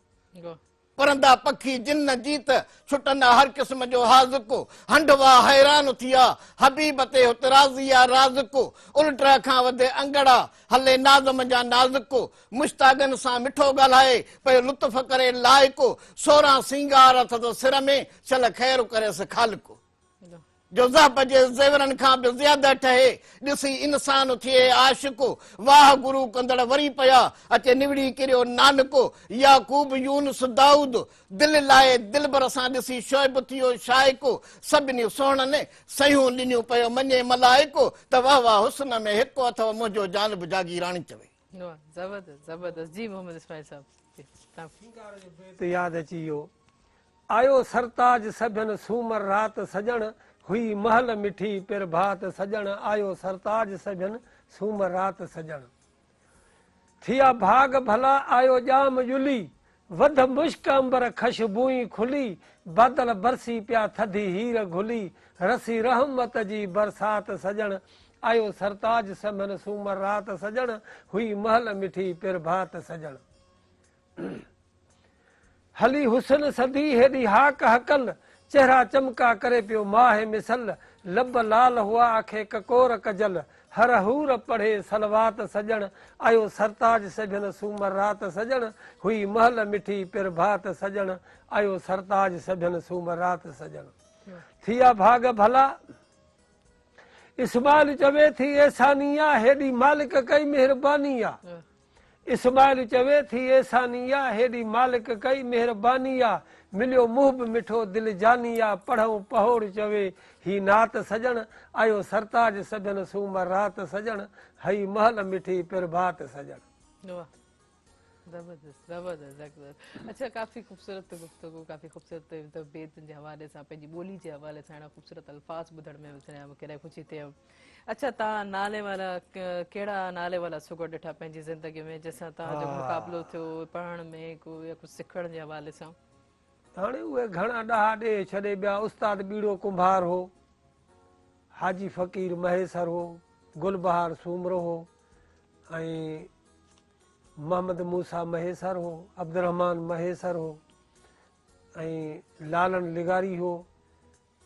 پرندا پکي جن جيت، ڇٽندا هر قسم جو حاذقو، هنڍ واء حيران ٿيا، حبيب تي هت راضي آ رازقو، الٽرا کان وڌ انگڙا، هلي ناز منجهان نازڪو، مشتاقن سان مٺو ڳالهائي، پيو لطف ڪري لائقو، سوران سينگار اٿس سر ۾، شل خير ڪريس خالقو. جو ذهب جي زيورن کان به زياده ٺهي، ڏسي انسان ٿئي عاشق، واهه گرو ڪندڙ وري پيا، اچي نوڙي ڪريو نانڪ، يعقوب يونس دائود، دل لائي دلبر سان ڏسي شعيب ٿيو شائق، سڀني سهڻن صحيحون ڏنيون پيو مڃي ملائڪ، ته واه واه حسن ۾ هڪ اٿئو منهنجو جانب جاگيراڻي چوي. واه زبردست زبردست جي محمد اسماعيل صاحب جي تان. سينگار جو بيت ياد اچي ويو. آيو سرتاج سڀين سومر رات سڄڻ، هئي مهل مٺي پرڀات سڄڻ، آيو سرتاج سڀين سومر رات سڄڻ. ٿيا ڀاڳ ڀلا آيو ڄام ڄلي، وڌ مشڪ عنبر خشبوئين کلي، بادل برسي پيا ٿڌي هير گهلي، رسي رحمت جي برسات سڄڻ، آيو سرتاج سڀين سومر رات سڄڻ، هئي مهل مٺي پرڀات سڄڻ. هلي حسن سڌي هيڏي هاڪ هڪل، چهرا چمڪا ڪري پيو ماهه مثل، لب لال هئا آکي ڪڪور ڪجل، هر حور پڙهي صلوات سڄڻ، آيو سرتاج سڀين سومر رات سڄڻ، هئي مهل مٺي پرڀات سڄڻ، آيو سرتاج سڀين سومر رات سڄڻ. ٿيا ڀاڳ ڀلا. اسماعيل چوي ٿي احساني آ، هيڏي مالڪ ڪئي مهرباني آ. اسماعيل چوي ٿي احساني آ، هيڏي مالڪ ڪئي مهرباني آ، مليو محب مٺو دل جاني آ، پڙهئون پهوڙ چوي هي نعت سڄڻ، آيو سرتاج سڀين سومر رات سڄڻ، هئي مهل مٺي پرڀات سڄڻ. واھ زبردست زبردست زبردست اڇا ڪافي خوبصورت گفتگو ڪافي خوبصورت بيتن جي حوالي سان پنهنجي ٻولي جي حوالي سان اهڙا خوبصورت الفاظ ٻڌڻ ۾ مون کي الاهي خوشي ٿي. اڇا توهان نالي وارا ڪهڙا نالي وارا سگهڙ ڏٺا پنهنجي زندگي ۾ جنهن سان توهان جو مقابلو ٿيو پڙهڻ ۾ ڪو يا ڪجهه سکڻ جي حوالي سان؟ هاڻي اهي گهڻا ڏاها ڏيهه ڇڏي ٻيا استاد ٻيڙو ڪنڀار هو، حاجي فقير مهيسر هو، گل بهار سومرو هو ۽ محمد موسيٰ مهيسر هو، عبدالرحمان مهيسر هو ۽ لالڻ لغاري هو،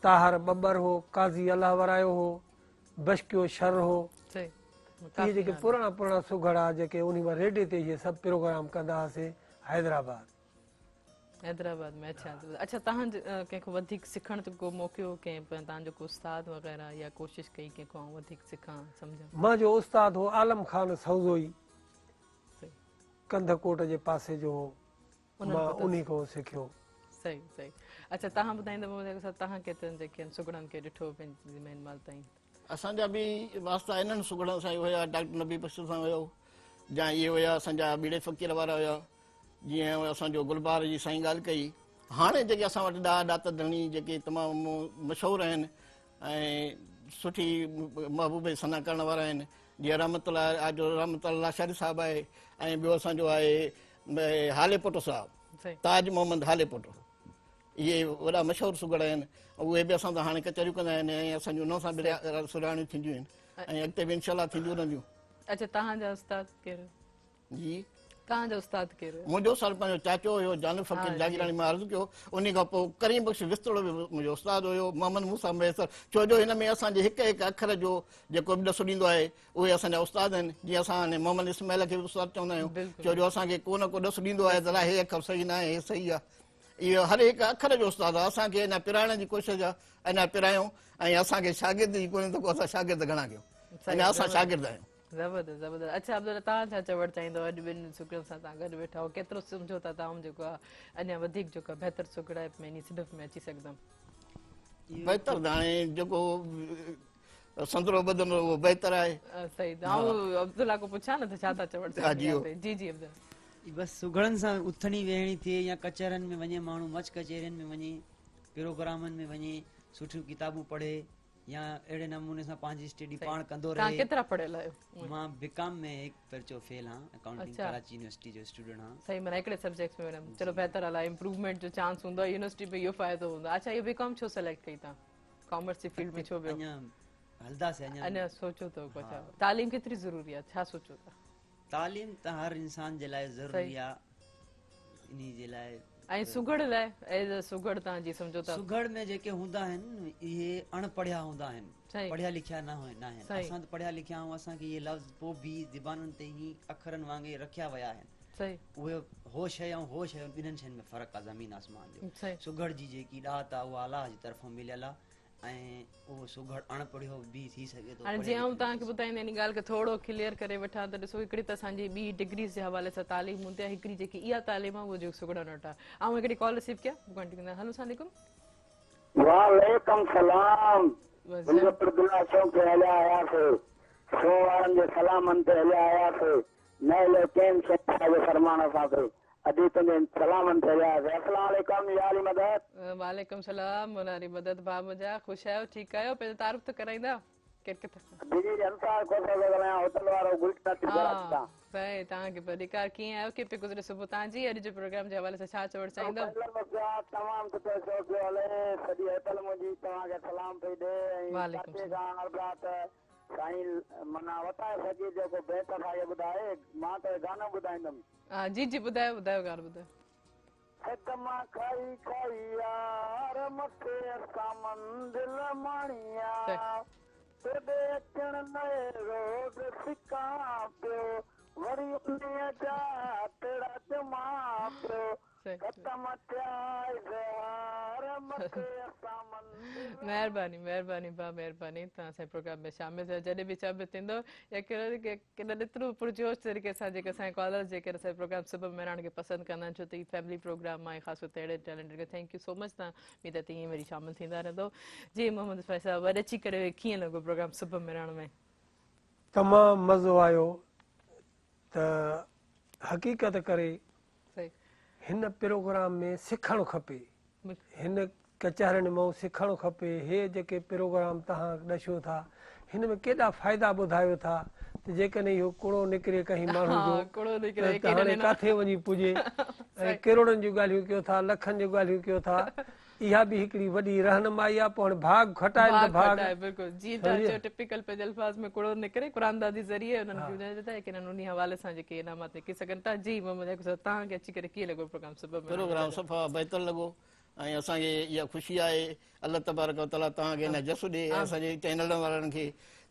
طاهر ٻٻر هو، قاضي الله ورايو هو، بشڪيو شر هو. اهي جيڪي پراڻا پراڻا سگهڙ ها جيڪي انهي وقت ريڊيي تي اهي سڀ پروگرام ڪندا هئاسي حيدرآباد. حيدرآباد ۾ اڇا اڇا تهان ڪنهن کان وڌيڪ سکڻ جو ڪو موقعو ڪنهن تهان جو ڪو استاد وغيره يا ڪوشش ڪئي ڪنهن کان آئون وڌيڪ سکان سمجهان. منهنجو استاد هو عالم خان سوزوئي ڪنڌڪوٽ جي پاسي جو هو. مان انهي کان سکيو. صحيح صحيح اڇا تهان ٻڌائيندا محمد يعقوب صاحب تهان ڪيترن جيڪي آهن سگهڙن کي ڏٺو پنهنجي هن مهل تائين؟ اسان جا به واسطا انهن سگهڙن سان ئي هيا ڊاڪٽر نبي بخش سان هيو جا اهي هيا اسان جا ٻيڙي فقير وارا هيا جيئن اسان جو گلبهار جي سائين ڳالهه ڪئي هاڻي جيڪي اسان وٽ ڏاها ڏات ڌڻي جيڪي تمام مشهور آهن ۽ سٺي محبوب جي ثنا ڪرڻ وارا آهن جيئن رحمت الله آجو رحمت الله لاشاري صاحب آهي ۽ ٻيو اسان جو آهي هاليپوٽو صاحب تاج محمد هاليپوٽو اهي وڏا مشهور سگهڙ آهن اهي به اسان سان هاڻي ڪچهريون ڪندا آهن ۽ اسان جون انهن سان به سرهاڻيون ٿينديون آهن ۽ اڳتي به انشاء الله ٿينديون رهنديون. اچها تهان جا استاد ڪير؟ جي تهان جو استاد ڪير هيو؟ منهنجو استاد پنهنجو چاچو هيو جانب فقير جاگيراڻي مان عرض ڪيو انهي کان پوء ڪريم بخش وستڙو به منهنجو استاد هيو محمد موسيٰ مهيسر ڇو جو هن ۾ اسان جي هڪ هڪ اکر جو جيڪو به ڏس ڏيندو آهي اهي اسان جا استاد آهن جيئن اسان هاڻي محمد اسماعيل کي به استاد چوندا آهيون ڇو جو اسان کي ڪو نه ڪو ڏس ڏيندو آهي ته هي اکر صحيح نه آهي هي صحيح آهي اهو هر هڪ اکر جو استاد آهي اسان کي اڃا پرائڻ جي ڪوشش آهي اڃا پرايون ۽ اسان کي شاگرد جي ڪونهي ته اسان شاگرد گهڻا ڪيون اڃا اسان شاگرد آهيون. زبردست زبردست اڇا عبدالله توهان ڇا چوڻ چاهيندو اڄ ٻن سگهڙن سان توهان گڏ ويٺا آهيو ڪيترو سمجهو ٿا توهان جيڪو آهي اڃا وڌيڪ جيڪو آهي بهتر سگهڙائپ ۾ انهي صنف ۾ اچي سگهندم. بهتر ته هاڻي جيڪو سندرو ٻڌندو اهو بهتر آهي. صحيح ته آئون عبدالله کان پڇان نه ته ڇا ٿا چوڻ چاهين جي جي عبدالله. بس سگهڙن سان اٿڻي ويهڻي ٿئي يا ڪچهرن ۾ وڃي ماڻهو مچ ڪچهرين ۾ وڃي پروگرامن ۾ وڃي سٺيون ڪتابون پڙهي يا اهڙي نموني سان پنهنجي اسٽڊي پاڻ ڪندو رهي. توهان ڪيترا پڙهيل آهيو؟ مان بي ڪام ۾ هڪ پرچو فيل هان اڪائونٽنگ ڪراچي يونيورسٽي جو اسٽوڊنٽ هان. صحيح معنيٰ هڪڙي سبجيڪٽ ۾ معنيٰ چلو بهتر الاهي امپروومينٽ جو چانس هوندو آهي يونيورسٽي ۾ اهو فائدو هوندو آهي. اڇا اهو بي ڪام ڇو سليڪٽ ڪئي توهان؟ ڪامرس جي فيلڊ ۾ ڇو ويو؟ اڃا هلنداسين اڃا. اڃا سوچو ٿو ڪجهه. تعليم ڪيتري ضروري آهي ڇا سوچو ٿا؟ تعليم ته هر انسان جي لاء ضروري آهي انهي جي لاء. ۽ سگهڙ لاء ايز ا سگهڙ توهان جي سمجهو ٿا. سگهڙ ۾ جيڪي هوندا آهن اهي اڻ پڙهيا هوندا آهن پڙهيا لکيا نه آهن اسان ته پڙهيا لکيا آهيون اسان کي اهي لفظ پوء به زبانن تي ئي اکرن وانگي رکيا ويا آهن اهي هو شيء ۽ هو شيء ٻنهن شين ۾ فرق آهي زمين آسمان جو سگهڙ جي جيڪي ڏات آهي اها الله جي طرفان مليل آهي ۽ اهو سگهڙ اڻ پڙهيو به ٿي سگهي ٿو. هاڻي جيئن آئون توهان کي ٻڌائيندي ان ڳالهه کي ٿورو ڪليئر ڪري وٺان ته ڏسو هڪڙي ته اسان جي ٻي ڊگريز جي حوالي سان تعليم هوندي آهي هڪڙي جيڪي اها تعليم آهي اهو جيڪو سگهڙن وٽ آهي. آئون هڪڙي ڪال رسيو ڪيان پوء ڪنٽينيو ڪنداسين. هلو السلام عليڪم. وعليڪم سلام منهنجو پٽ دلا شوق تي هليا آياسي سو وارن جي سلامن تي هليا آياسي نه هليو ڪين شهنشاهه جي فرمان سان ٿي ادي تنهنجي سلامن تي هليا آياسي السلام عليڪم يا علي مدد. وعليڪم سلام مولا علي مدد ڀاء منهنجا خوش آهيو ٺيڪ آهيو پنهنجو تعارف ته ڪرائيندا ڪير ڪٿان کان. جي جي انصار کوسو ٿو ڳالهايان هوٽل وارو گلشن اچ ڪراچي ها تان. سائين توهان کي ڀليڪار ڪيئن آهيو ڪيئن پئي گذري صبح توهان جي اڄ جي پروگرام جي حوالي سان ڇا چوڻ چاهيندؤ. تمام سٺو شو پيو هلي سڄي هوٽل منهنجي توهان کي سلام پئي ڏي ۽ وعليڪم چاچي سلام. کان عرض آ ته سائين منا وتايو فقير جو ڪو بيت اسان کي ٻڌائي مان ته گانو ٻڌائيندم. ها جي جي ٻڌايو ٻڌايو گانو ٻڌايو. صدما کائي کائي يار مٿي اسان منزل ماڻي آ. تيڏي اچڻ لئي روز سڪان پيو وري انهيء جا تڙا ڄمان پيو ختم ٿيا اظهار مٿي اسان منزل. مهرباني مهرباني ڀاء مهرباني توهان اسان جي پروگرام ۾ شامل ٿيا جڏهن به چئبو ٿيندو يا ڪڏهن ايترو پرجوش طريقي سان جيڪي اسان جا ڪالرز جيڪي اسان جي پروگرام صبح مهراڻ کي پسند ڪندا آهن ڇو ته هي فيملي پروگرام آهي خاص طور تي اهڙي ٽيلنٽ کي thank you سو مچ توهان اميد ته ائين وري شامل ٿيندا رهندو جي محمد اسماعيل صاحب اڄ اچي ڪري ڪيئن لڳو پروگرام صبح مهراڻ ۾؟ تمام مزو آيو ته حقيقت ڪري هن پروگرام ۾ سکڻ کپي هن ڪچهرين مان سکڻ کپي هي جيڪي پروگرام توهان ڏشو ٿا هن ۾ ڪيڏا فائدا ٻڌايو ٿا ته جيڪڏهن اهو ڪڙو نڪري ڪنهن ماڻهو جو ته هاڻي ڪاٿي وڃي پڄي ۽ ڪروڙن جون ڳالهيون ڪيو ٿا لکن جون ڳالهيون ڪيو ٿا اها به هڪڙي وڏي رهنمائي آهي پوء هاڻي ڀاڳ کٽائن ته ڀاڳ کٽائي بلڪل جيئن توهان چيو ٽپيڪل پنهنجي الفاظ ۾ ڪڙو نڪري قرآن اندازي ذريعي انهن کي ٻڌايو ته يقينن انهي حوالي سان جيڪي انعامات نڪري سگهن ٿا جي محمد يعقوب صاحب توهان کي اچي ڪري ڪيئن لڳو پروگرام صبح ۾ پروگرام صفا بهتر لڳو ۽ اسان کي اها خوشي آهي الله تبارڪ وتعالي توهان کي اڃا جس ڏي ۽ اسان جي چينلن وارن کي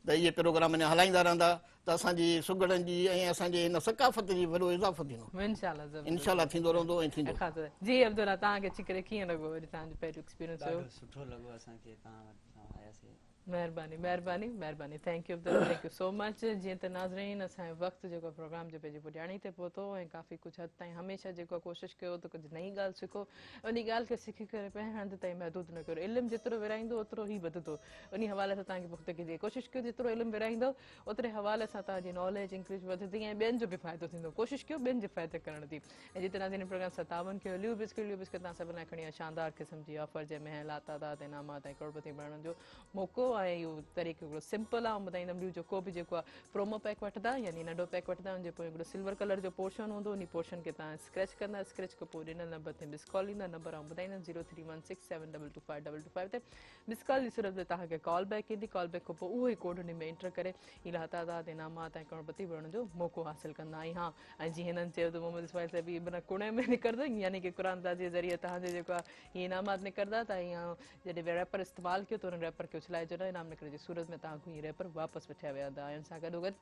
ته اهي پروگرام اڃا هلائيندا رهندا ته اسان جي سگهڙن جي ۽ اسان جي هن ثقافت جي وڏو اضافو ٿيندو. انشاء الله ضرور انشاء الله ٿيندو رهندو ۽ ٿيندو. جي عبدالله توهان کي اچي ڪري ڪيئن لڳو اڄ توهان جو پهريون ايڪسپيرينس هيو. ڏاڍو سٺو لڳو اسان کي توهان وٽ آياسي. مهرباني مهرباني مهرباني thank you Abdullah thank you so much جيئن ته ناظرين اسان جو وقت جيڪو پروگرام جو پنهنجي پڄاڻي تي پهتو ۽ ڪافي ڪجهه حد تائين هميشه جيڪو ڪوشش ڪيو ته ڪجهه نئين ڳالهه سکو انهي ڳالهه کي سکي ڪري پنهنجي هنڌ تائين محدود نه ڪريو علم جيترو ورهائيندو اوترو ئي وڌندو انهي حوالي سان توهان کي پختگي ٿئي ڪوشش ڪيو جيترو علم ورهائيندو اوتري حوالي سان توهان جي ناليج انڪريز وڌندي ۽ ٻين جو به فائدو ٿيندو ڪوشش ڪيو ٻين جي فائدي ڪرڻ جي ۽ جتي ناظرين هن پروگرام سان تعاون ڪيو ليو بسڪٽ ليو بسڪٽ توهان سڀن لاء کڻي آيو شاندار قسم جي آفر جنهن ۾ آهي لاتعداد انعامات ۽ ڪروڙپتي بڻڻ جو موقعو ۽ اهو طريقو هڪڙو سمپل آهي آئون ٻڌائيندم ليو جو ڪو به جيڪو آهي پرومو پيڪ وٺندا يعني ننڍو پيڪ وٺندا ان جي پويان هڪڙو سلور ڪلر جو پورشن هوندو انهي پورشن کي توهان اسڪريچ ڪندا اسڪريچ کان پوء ڏنل نمبر تي مس ڪال ايندا نمبر آئون ٻڌائيندم zero three one six seven double two five double two five تي مس ڪال جي صورت ۾ توهان کي ڪال بيڪ ايندي، ڪال بيڪ کان پوء اهو ئي ڪوڊ انهي ۾ انٽر ڪري هي لاتعداد انعامات ۽ ڪروڙپتي بڻڻ جو موقعو حاصل ڪندا ۽ ها ۽ جيئن هنن چيو ته محمد اسماعيل صاحب هي بنا ڪوڙي ۾ نڪرندو يعني ڪي قرآن اندازي جي ذريعي توهان جو جيڪو آهي هي انعامات نڪرندا ته ۽ جڏهن به ريپر استعمال ڪيو ته ان ريپر کي اڇلائجو نه انعام نڪرڻ جي صورت ۾ توهان کان هي ريپر واپس وٺيا ويندا ۽ ان سان گڏوگڏ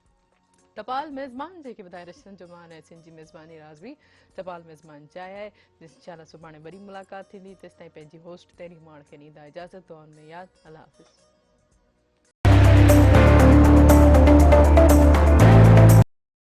ٽپال ميزبان جيڪي وڌائي رشتن جو مان ۽ سنڌ جي ميزباني راز به ٽپال ميزبان چاهي آهي انشاء الله سڀاڻي وري ملاقات ٿيندي تيستائين پنهنجي هوسٽ تهرير ماڻ کي ڏيندا اجازت دعائن ۾ ياد الله حافظ.